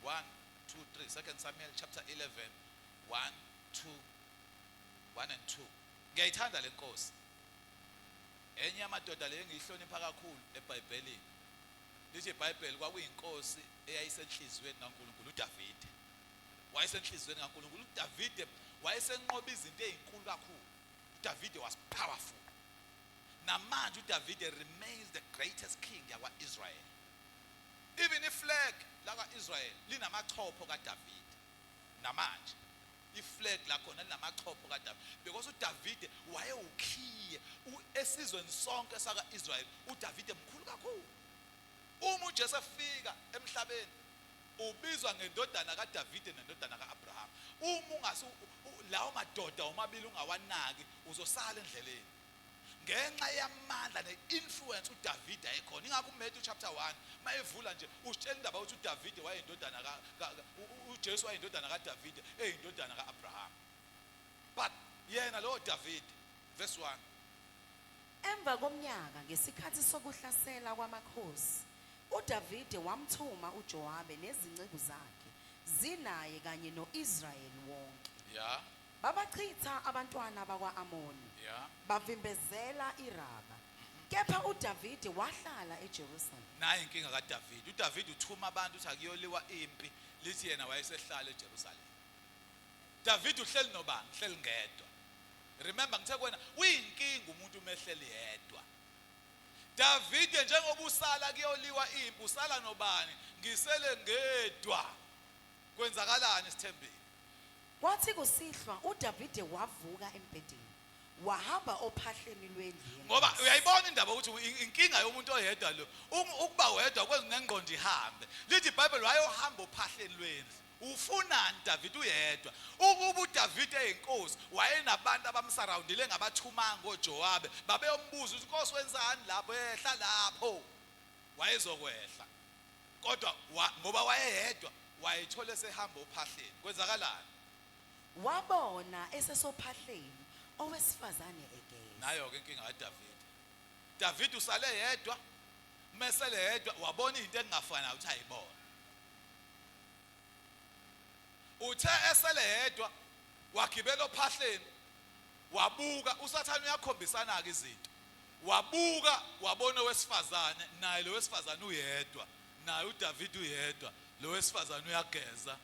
1 2 3. 2 Samuel chapter 11 1 2 1 and 2. Ngiyayithanda lenkosi. Enye yamadoda le engiyihlonipha kakhulu eBhayibhelini. Lithi iBhayibheli kwakuyinkosi eyayisenhliziyweni kaNkulunkulu uDavide. Wayesenhliziyweni kaNkulunkulu uDavide, wayesenqoba izinto ezinkulu kakhulu. uDavide was powerful. Namanje uDavide remains the greatest king yakwa-Israel. Even iflag lakwa-Israel linamachopho kaDavide. Namanje iflag lakhona linamachopho kaDavide because uDavide wayewukhiye esizweni sonke saka-Israel. uDavide mkhulu kakhulu. Uma uJesu efika emhlabeni ubizwa ngendodana kaDavide nendodana kaAbraham. Uma ungase lawo madoda omabili ungawanaki uzosala endleleni. Ngenxa yamandla ne-influence uDavide ayekhona. Ingakho uMatthew chapter 1 mayevula nje usitshela indaba ukuthi uDavide wayeyindodana uJesu wayeyindodana kaDavide eyindodana kaAbraham. But yena lo David, verse 1. Emva komnyaka ngesikhathi sokuhlasela kwamakhosi, uDavide wamthuma uJowabe nezinceku zakhe zinaye kanye noIsrayeli wonke. Babachitha abantwana bakwa-Amoni, bavimbezela iRaba. Kepha uDavide wahlala eJerusalema. Nayi inkinga kaDavide. uDavide uthuma abantu ukuthi akuyoliwa impi, lithi yena wayesehlala eJerusalema. David uhleli nobani? Uhleli ngedwa. Remember ngithe kuwena uyinkinga umuntu uma ehleli yedwa. Davide njengoba usala kuyoliwa impi, usala nobani? Ngisele ngedwa. Kwenzakalani sithembile? Kwathi kusihlwa uDavide wavuka embhedeni, wahamba ophahleni lwendlu yenkosi. Ngoba uyayibona indaba ukuthi inkinga yomuntu oyedwa lo, ukuba wedwa kwenza nengqondo ihambe. Lithi iBhayibheli wayohamba ophahleni lwendlu. Ufunani David uyedwa? Ukuba uDavid eyinkosi wayenabantu abamsurroundile engabathumanga oJowabe, babeyombuza ukuthi Nkosi wenzani lapho, ehla lapho. Wayezokwehla. Kodwa ngoba wayeyedwa wayethola esehamba ophahleni. Kwenzakalani? Wabona esesophahleni owesifazane egeza. Nayo ke inkinga kaDavid. David usale yedwa, mesele yedwa wabona into engafanayo ukuthi ayibona. Uthe esele yedwa wagibela ophahleni wabuka. uSathane uyakhombisana ke izinto. Wabuka wabona owesifazane, naye lo wesifazane uyedwa, naye uDavid uyedwa, lo wesifazane uyageza.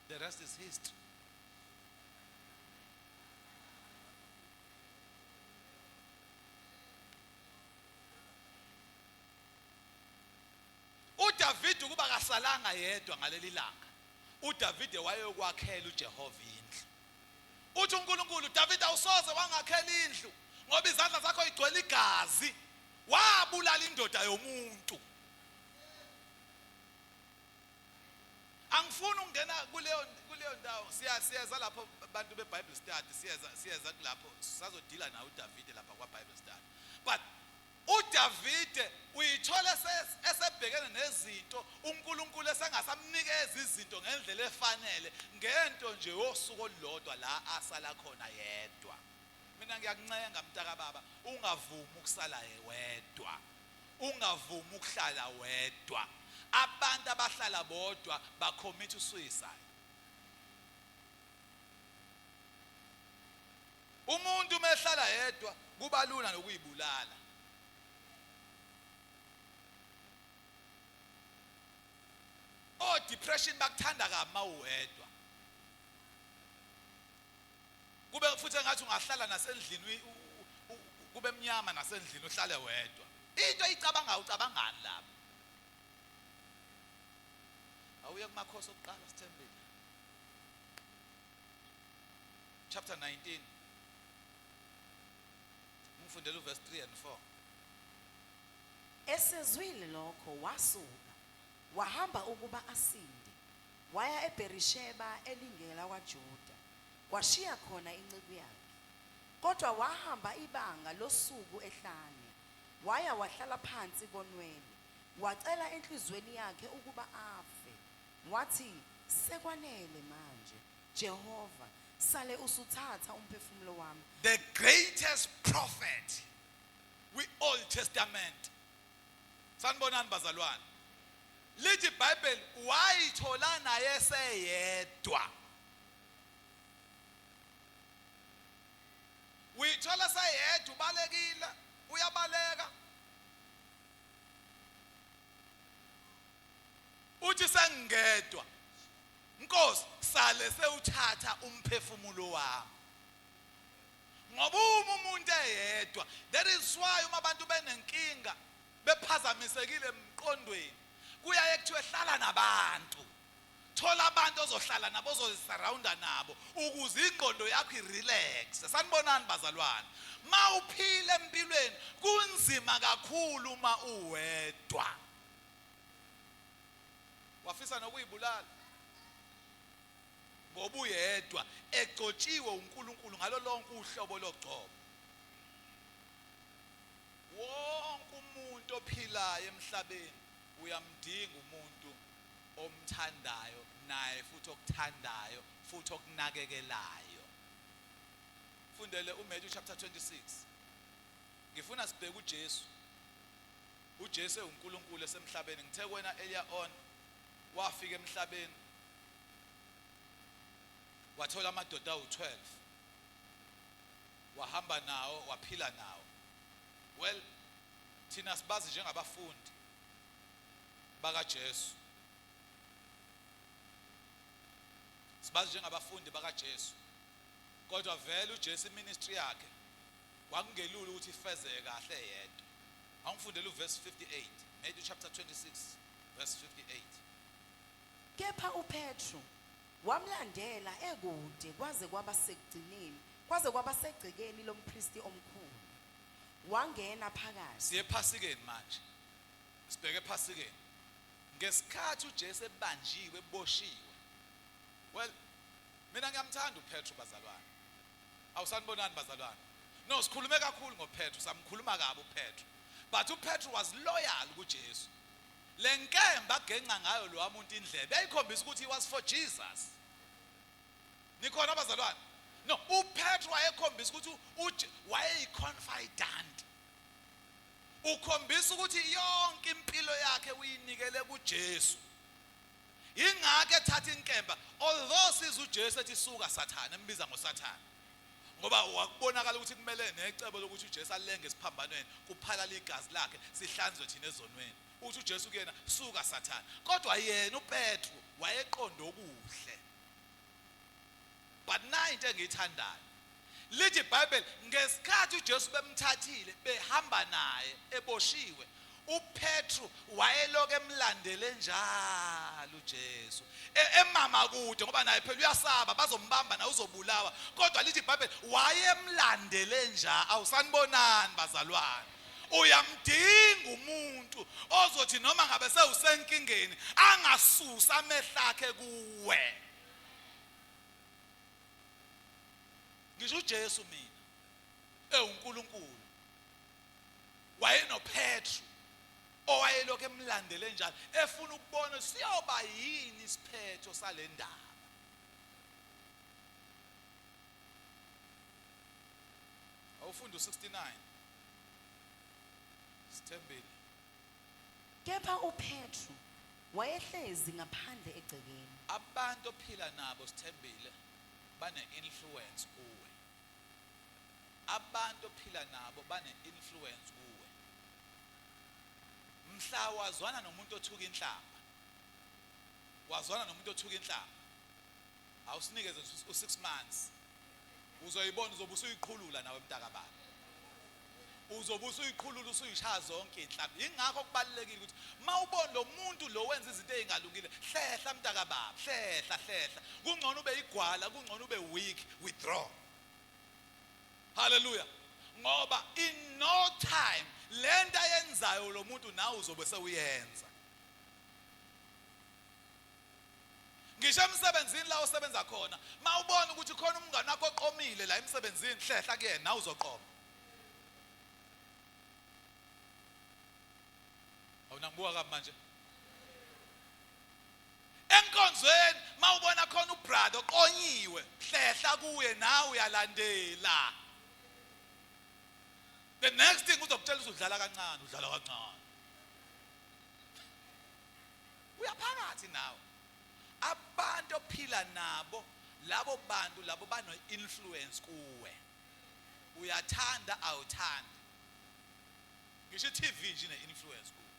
The rest is history. uDavid ukuba kasalanga yedwa ngaleli langa, uDavid wayokwakhela uJehova indlu. Uthi uNkulunkulu, David awusoze wangakhela indlu ngoba izandla zakho igcwele igazi, wabulala indoda yomuntu. Angifuni ukungena kuleyo ndawo. Siyeza lapho abantu beBible study, siyeza kulapho sazodila nawe uDavid lapha kwa Bible study. But uDavide uyithola esebhekene nezinto uNkulunkulu esengasamnikeza izinto ngendlela efanele ngento nje yosuku olulodwa la asala khona yedwa. Mina ngiyakuncenga mntaka baba, ungavumi ukusala wedwa, ungavumi ukuhlala wedwa. Abantu abahlala bodwa bacommit suicide. Umuntu uma ehlala yedwa kuba lula nokuyibulala. O depression bakuthanda kabi mawuwedwa. Kube futhi engathi ungahlala nasendlini, kube mnyama nasendlini uhlale wedwa. Into oyicabangayo ucabangani lapho? Awuye kumakhosi okuqala sithembile. Chapter 19. Ngifundela uverse 3 and 4. Esezwile lokho wasuka wahamba ukuba asinde, waya eBerisheba elingela kwaJuda, washiya khona inceku yakhe. Kodwa wahamba ibanga losuku ehlane, waya wahlala phansi konwele, wacela enhlizweni yakhe ukuba afe. Wathi, sekwanele manje Jehova, sale usuthatha umphefumulo wami. The greatest prophet we Old Testament. Sanibonani bazalwane. Lithi iBhayibheli wayithola naye seyedwa. Uyithola sayedwa, ubalekile, uyabaleka. Uthi sengingedwa, Nkosi, sale sewuthatha umphefumulo wami. Ngoba uma umuntu eyedwa, that is why uma abantu benenkinga bephazamisekile emqondweni, kuyaye kuthiwe hlala nabantu. Thola abantu ozohlala nabo, ozozisurrounda nabo, ukuze ingqondo yakho irelax. Sanibonani bazalwane. Ma uphila empilweni kunzima kakhulu uma uwedwa. Wafisa nokuyibulala ngoba uyedwa, egcotshiwe uNkulunkulu ngalo lonke uhlobo logcobo. Wonke umuntu ophilayo emhlabeni uyamdinga umuntu omthandayo naye futhi okuthandayo futhi okunakekelayo. Fundele uMatthew chapter 26. Ngifuna sibheke uJesu. uJesu ewuNkulunkulu esemhlabeni. Ngithe kuwena earlier on, wafika emhlabeni wathola amadoda awu-12, wahamba nawo, waphila nawo. Well, thina sibazi njengabafundi bakaJesu, sibazi njengabafundi bakaJesu, kodwa vele uJesu iministry yakhe kwakungelula ukuthi ifezeke kahle yedwa. Awungifundele uverse 58, Matthew chapter 26 verse 58. Kepha uPetru wamlandela ekude kwaze kwaba sekugcineni, kwaze kwaba segcekeni lompristi omkhulu. Wangena phakathi. Siye ephasikeni manje, sibheke ephasikeni. Ngesikhathi uJesu ebanjiwe, eboshiwe. Well, mina ngiyamthanda uPetru bazalwane. Awusanibonani bazalwane? No, sikhulume kakhulu ngoPetru, samkhuluma kabi uPetru. But uPetru was loyal kuJesu. Le nkemba agenca ngayo lo muntu indlebe yayikhombisa ukuthi he was for Jesus. Nikhona bazalwane? No, uPetru wayekhombisa ukuthi wayeyi-confidant. Ukhombisa ukuthi yonke impilo yakhe uyinikele kuJesu. Ingakho ethatha inkemba, although siza uJesu ethi suka Sathane, embiza ngoSathane. Ngoba wakubonakala ukuthi kumele necebo lokuthi uJesu alenge esiphambanweni, kuphalala igazi lakhe, sihlanzwe thina ezonweni. Uthi uJesu kuyena, suka Sathane. Kodwa yena uPetru wayeqonda okuhle. But nayi into engiyithandayo. Lithi iBhayibheli ngesikhathi uJesu bemthathile behamba naye eboshiwe, uPetru wayelokhu emlandele njalo uJesu. Emama kude ngoba naye phela uyasaba bazombamba naye uzobulawa. Kodwa lithi iBhayibheli wayemlandele njalo. Awusanibonani bazalwane. Uyamdinga umuntu ozothi noma ngabe sewusenkingeni angasusa amehlo akhe kuwe. Ngisho uJesu mina ewuNkulunkulu wayenoPetru owayelokhu emlandele njalo efuna ukubona siyoba yini isiphetho sale ndaba. Awufunda u69 Sithembile. Kepha uPetru wayehlezi ngaphandle egcekeni. Abantu ophila nabo Sithembile bane influence kuwe. Abantu ophila nabo bane influence kuwe. Mhla wazwana nomuntu othuka inhlamba, wazwana nomuntu othuka inhlamba, awusinikeze u6 months, uzoyibona, uzobe usuyiqhulula nawe mntakababa, uzobe usuyiqhulula, usuyishaya zonke inhlamba. Ingakho kubalulekile ukuthi mawubona lo muntu lo wenza izinto ezingalungile, hlehla mntakababa, hlehla, hlehla. Kungcono ube igwala, kungcono ube weak, withdraw. Hallelujah. Ngoba in no time lento ayenzayo lo muntu nawe uzobe sewuyenza. Ngisho emsebenzini la osebenza khona, mawubona ukuthi khona umngane wakho oqomile la emsebenzini, hlehla kuyena, nawe uzoqoma. Awunangibuka kabi manje. Enkonzweni mawubona khona ubrother oqonyiwe, hlehla kuye, nawe uyalandela. The next thing uzokutshela ukuthi udlala kancane, udlala kancane. Uyaphakathi nawe. Abantu ophila nabo, labo bantu labo bano influence kuwe. Uyathanda awuthandi. Ngisho i-TV nje ine-influence kuwe.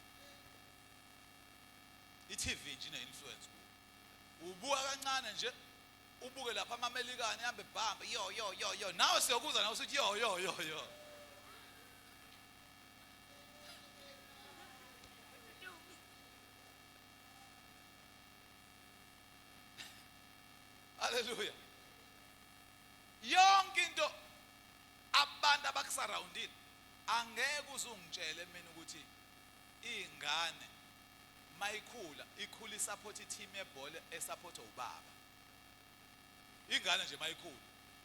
I-TV nje ine-influence kuwe. Ubuka kancane nje ubuke lapha amamelikane ihambe bhambe yo yo yo yo nawe siyokuza nawe usithi yo yo yo yo. Hallelujah. Yonke into abantu abakusurroundile angeke uzungitshele mina ukuthi ingane mayikhula ikhula isupport i-team yebhola esupport ubaba. Ingane nje mayikhula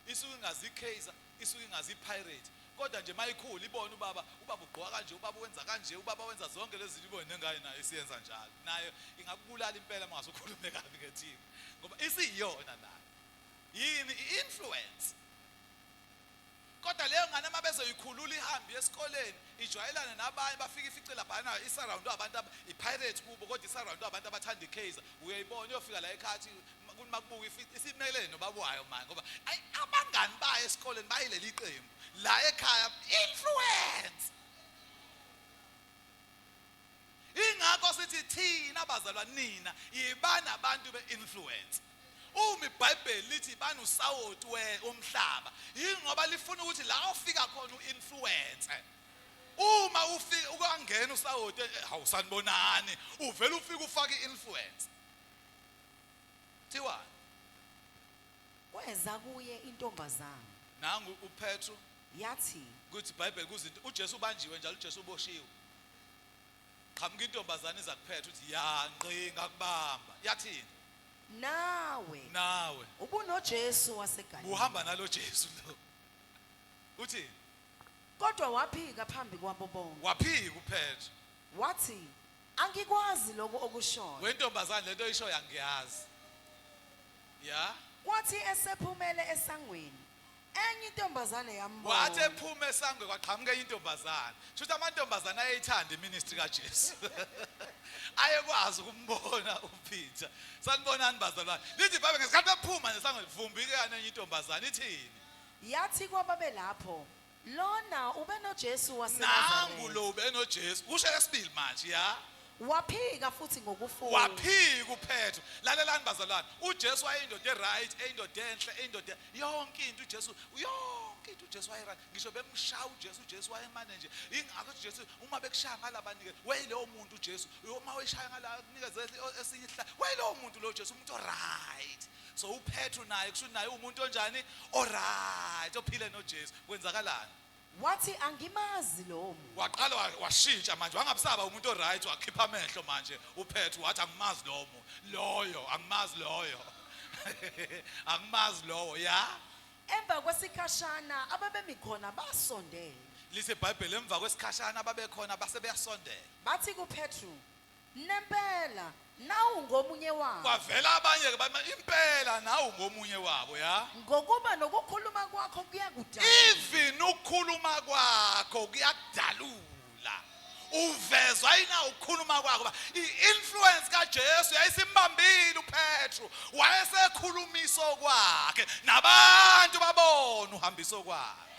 isuke ingazi iKaizer, isuke ingazi iPirate, kodwa nje mayikhula ibona ubaba, ubaba ugqoka kanje, ubaba wenza kanje, ubaba wenza zonke lezi zinto, ibone nengane nayo isiyenza njalo. Nayo ingakubulala impela uma ungase ukhulume kabi nge-team ngoba isiyona nayo. Yini i-influence? Kodwa leyo ngane uma bezoyikhulula ihambe esikoleni ijwayelane nabanye, bafike ifice laphana isurround abantu i-Pirate kubo, kodwa isurround abantu abathanda iKaizer. Uyayibona uyofika la ekhaya kumakubuka isimelene nobaba wayo manje, ngoba abangani bayo esikoleni bayileli qembu la ekhaya influence. Ingakho sithi thina bazalwa nina yibani abantu be-influence. Uma iBhayibheli lithi bani usawoti womhlaba, yingoba lifuna ukuthi la ufika khona u-influence. Uma ufika ukangena usawoti, awusanibonani, uvela ufika ufake i-influence. Thiwani? Kweza kuye intombazana. Nangu uPetru yathi kuthi iBhayibheli kuzinto uJesu ubanjiwe njalo uJesu uboshiwe. Qhamuka intombazana iza kuPetru uthi ya ngqi ngakubamba. Yathini? Nawe nawe ubunoJesu waseGalile. Uhamba nalo Jesu lo. Uthi kodwa waphika phambi kwabo bonke. Waphika uPetru. Wathi angikwazi lokho okushoyo. Wentombazana lento oyishoyo angiyazi. Ya. Kwathi esephumele esangweni enye intombazane yambona. Wathi ephuma esangweni kwaqhamuka enye intombazane. Shuthi amantombazane ayeyithanda iministry kaJesu. Ayekwazi ukumbona uPeter. Sanibonani bazalwane. Lithi iBhayibheli ngesikhathi ephuma nje esangweni vumbikana enye intombazane ithini? Yathi kwababelapho lona ube noJesu waseNazaretha. Nangu lo ube noJesu. Kusho lesibili manje ya. Waphika futhi ngokufunga. Waphika uPetru. Lalelani bazalwane. uJesu wayeyindoda eright, eyindoda enhle, eyindoda yonke into uJesu, yonke into uJesu wayeright. Ngisho bemshaya uJesu, uJesu wayemane nje. Ingakho uJesu uma bekushaya ngalabanike, wayilowo muntu uJesu. Uma weshaya ngala kunikeze esinye isihlahla, wayilowo muntu lo Jesu, umuntu oright. So uPetru naye kusho naye umuntu onjani? Oright, ophile noJesu. Kwenzakalani? Wathi angimazi lowo muntu. Waqala washintsha manje, wangabusaba umuntu oright, wakhipha amehlo manje uPetru wathi angimazi lowo muntu, loyo angimazi loyo. Angimazi lowo ya. Emva kwesikhashana ababemi khona basondela. Lithi iBhayibheli emva kwesikhashana ababekhona base beyasondela. Bathi kuPetru, nempela nawu ngomunye wabo. Kwavela abanye ke bathi impela nawu ngomunye wabo ya. Ngokuba nokukhuluma kwakho kuyakudalula. Even ukukhuluma kwakho kuyakudalula. Uvezwa yina ukukhuluma kwakho. I-influence kaJesu yayisimbambile uPetru. Wayesekhulumiso kwakhe nabantu babona uhambiso kwakhe.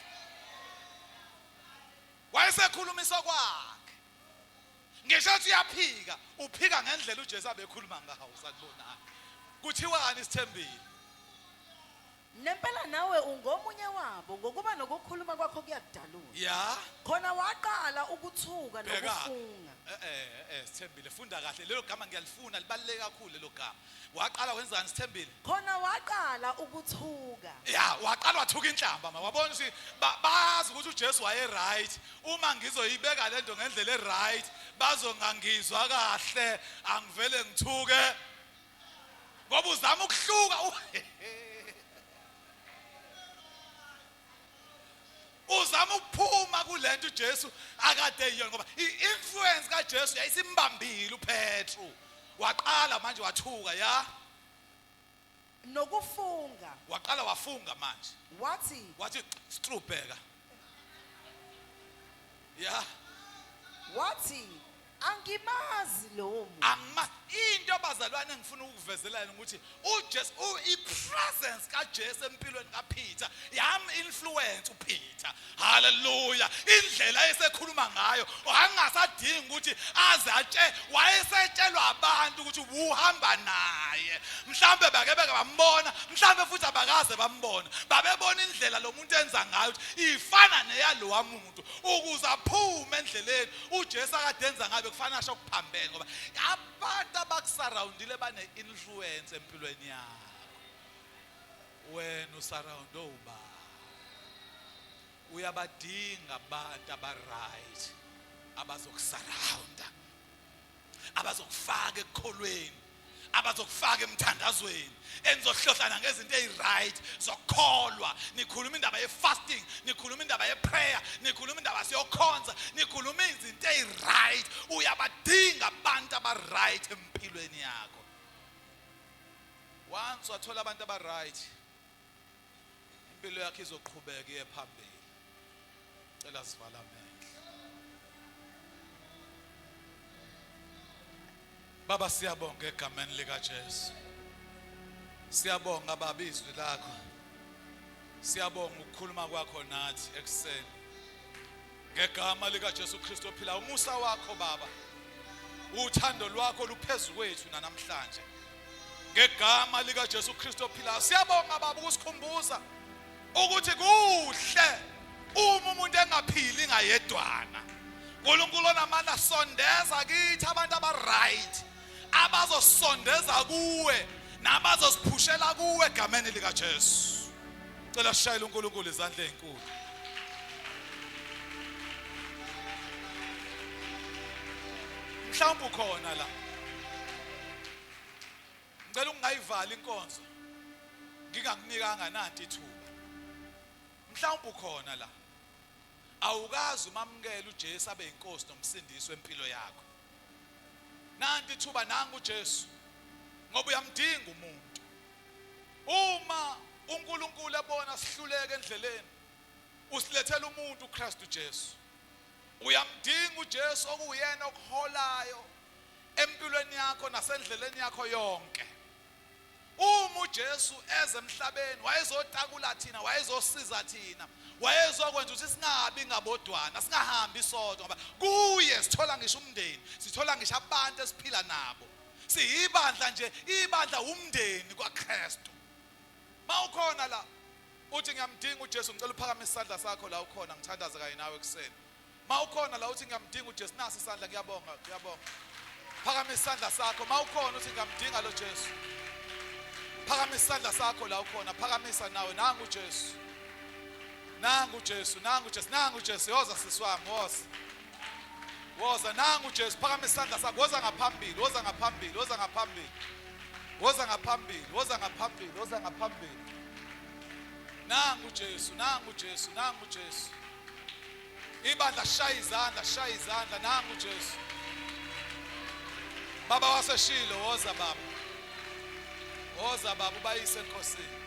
Wayesekhulumiso kwakhe. Ngisho ukuthi uyaphika, uphika ngendlela uJesu abekhuluma ngawo sanibonani. Kuthiwani sithembile? Nempela nawe ungomunye wabo ngokuba nokukhuluma kwakho kuyakudalula. Ya. Khona waqala ukuthuka Bheka. nokufunga. Sithembile funda kahle lelo gama ngiyalifuna libaluleke kakhulu lelo gama. Waqala wenzani sithembile? Khona waqala ukuthuka. Ya, waqala wathuka inhlamba ma wabona ukuthi bazi ukuthi uJesu waye right. Uma ngizoyibeka lento ngendlela e right bazongangizwa kahle angivele ngithuke. Ngoba uzama ukuhluka. Uzama ukuphuma kulento uJesu akade yiyona ngoba i-influence kaJesu yayisimbambile uPetru. Waqala manje wathuka ya. Nokufunga. Waqala wafunga manje. Wathi wathi strubheka. Ya. Wathi angimazi lowo muntu. Angima Into bazalwane engifuna ukukuvezela yona ukuthi uJesu, i-presence kaJesu empilweni kaPeter yam influence uPeter. Hallelujah. Indlela esekhuluma ngayo angasadingi ukuthi aze atshe, wayesetshelwa abantu ukuthi uhamba naye. Mhlambe bake beke bambona, mhlambe futhi abakaze bambona. Babebona indlela lo muntu enza ngayo ukuthi ifana neyalowa muntu, ukuze aphume endleleni uJesu akade enza ngayo bekufana asho kuphambene, ngoba abantu abakusurroundile bane-influence empilweni yakho. Wena usurround ubani? Uyabadinga abantu abaright abazokusurrounda, abazokufaka ekukholweni, abazokufaka emthandazweni, enizohlohlana ngezinto eziright zokukholwa. Nikhuluma indaba ye-fasting, nikhuluma indaba ye-prayer, nikhuluma indaba siyokhonza, nikhuluma izinto eziright. Uyabadinga abantu abaright empilweni yakho. Once wathola abantu abaright, impilo yakho izoqhubeka iye phambili. Cela sivala amehlo. Baba, siyabonga egameni lika Jesu. Siyabonga Baba izwi lakho. Siyabonga ukukhuluma kwakho nathi ekuseni. Ngegama lika Jesu Kristu ophila, umusa wakho Baba, uthando lwakho luphezulu kwethu namhlanje. Ngegama lika Jesu Kristu ophilayo, siyabonga Baba ukusikhumbuza ukuthi kuhle uma umuntu engaphili ngayedwana. uNkulunkulu onamandla, sondeza kithi abantu abaright, abazosondeza kuwe nabazosiphushela kuwe egameni lika Jesu. Cela sishayele uNkulunkulu izandla ezinkulu. Mhlawumbe ukhona la, ngicela ungayivali inkonzo ngingakunikanga nanti ithuba. Mhlawumbe ukhona la, awukazi umamukela uJesu abe inkosi nomsindisi wempilo yakho. Nanti ithuba, nangu uJesu, ngoba uyamdinga umuntu. Uma uNkulunkulu ebona sihluleke endleleni, usilethela umuntu uKristu Jesu. Uyamdinga uJesu okuyena okuholayo empilweni yakho nasendleleni yakho yonke. Uma uJesu eze emhlabeni, wayezotakula thina, wayezosiza thina, wayezokwenza ukuthi singabi ngabodwana, singahambi sodwa, ngoba kuye sithola ngisho umndeni, sithola ngisho abantu esiphila nabo. Siyibandla nje, ibandla umndeni kwaKristu. Mawukhona la uthi ngiyamdinga uJesu, ngicela uphakamise isandla sakho la ukhona, ngithandaze kanye nawe ekuseni. Mawukhona la uthi ngiyamdinga uJesu, nasi isandla, ngiyabonga, ngiyabonga. Phakamisa isandla sakho. Mawukhona uthi ngiyamdinga lo Jesu, phakamisa isandla sakho la ukhona, phakamisa nawe. Nangu uJesu, nangu uJesu, nangu uJesu, nangu uJesu. Woza sisi wami, woza, woza, nangu uJesu. Phakamisa isandla sakho, woza ngaphambili, woza ngaphambili, woza ngaphambili, woza ngaphambili, woza ngaphambili, woza ngaphambili. Nangu uJesu, nangu uJesu, nangu uJesu. Ibandla, shaya izandla, shaya izandla. Nangu uJesu. Baba waseshilo, woza baba, woza baba, ubayise enkosini.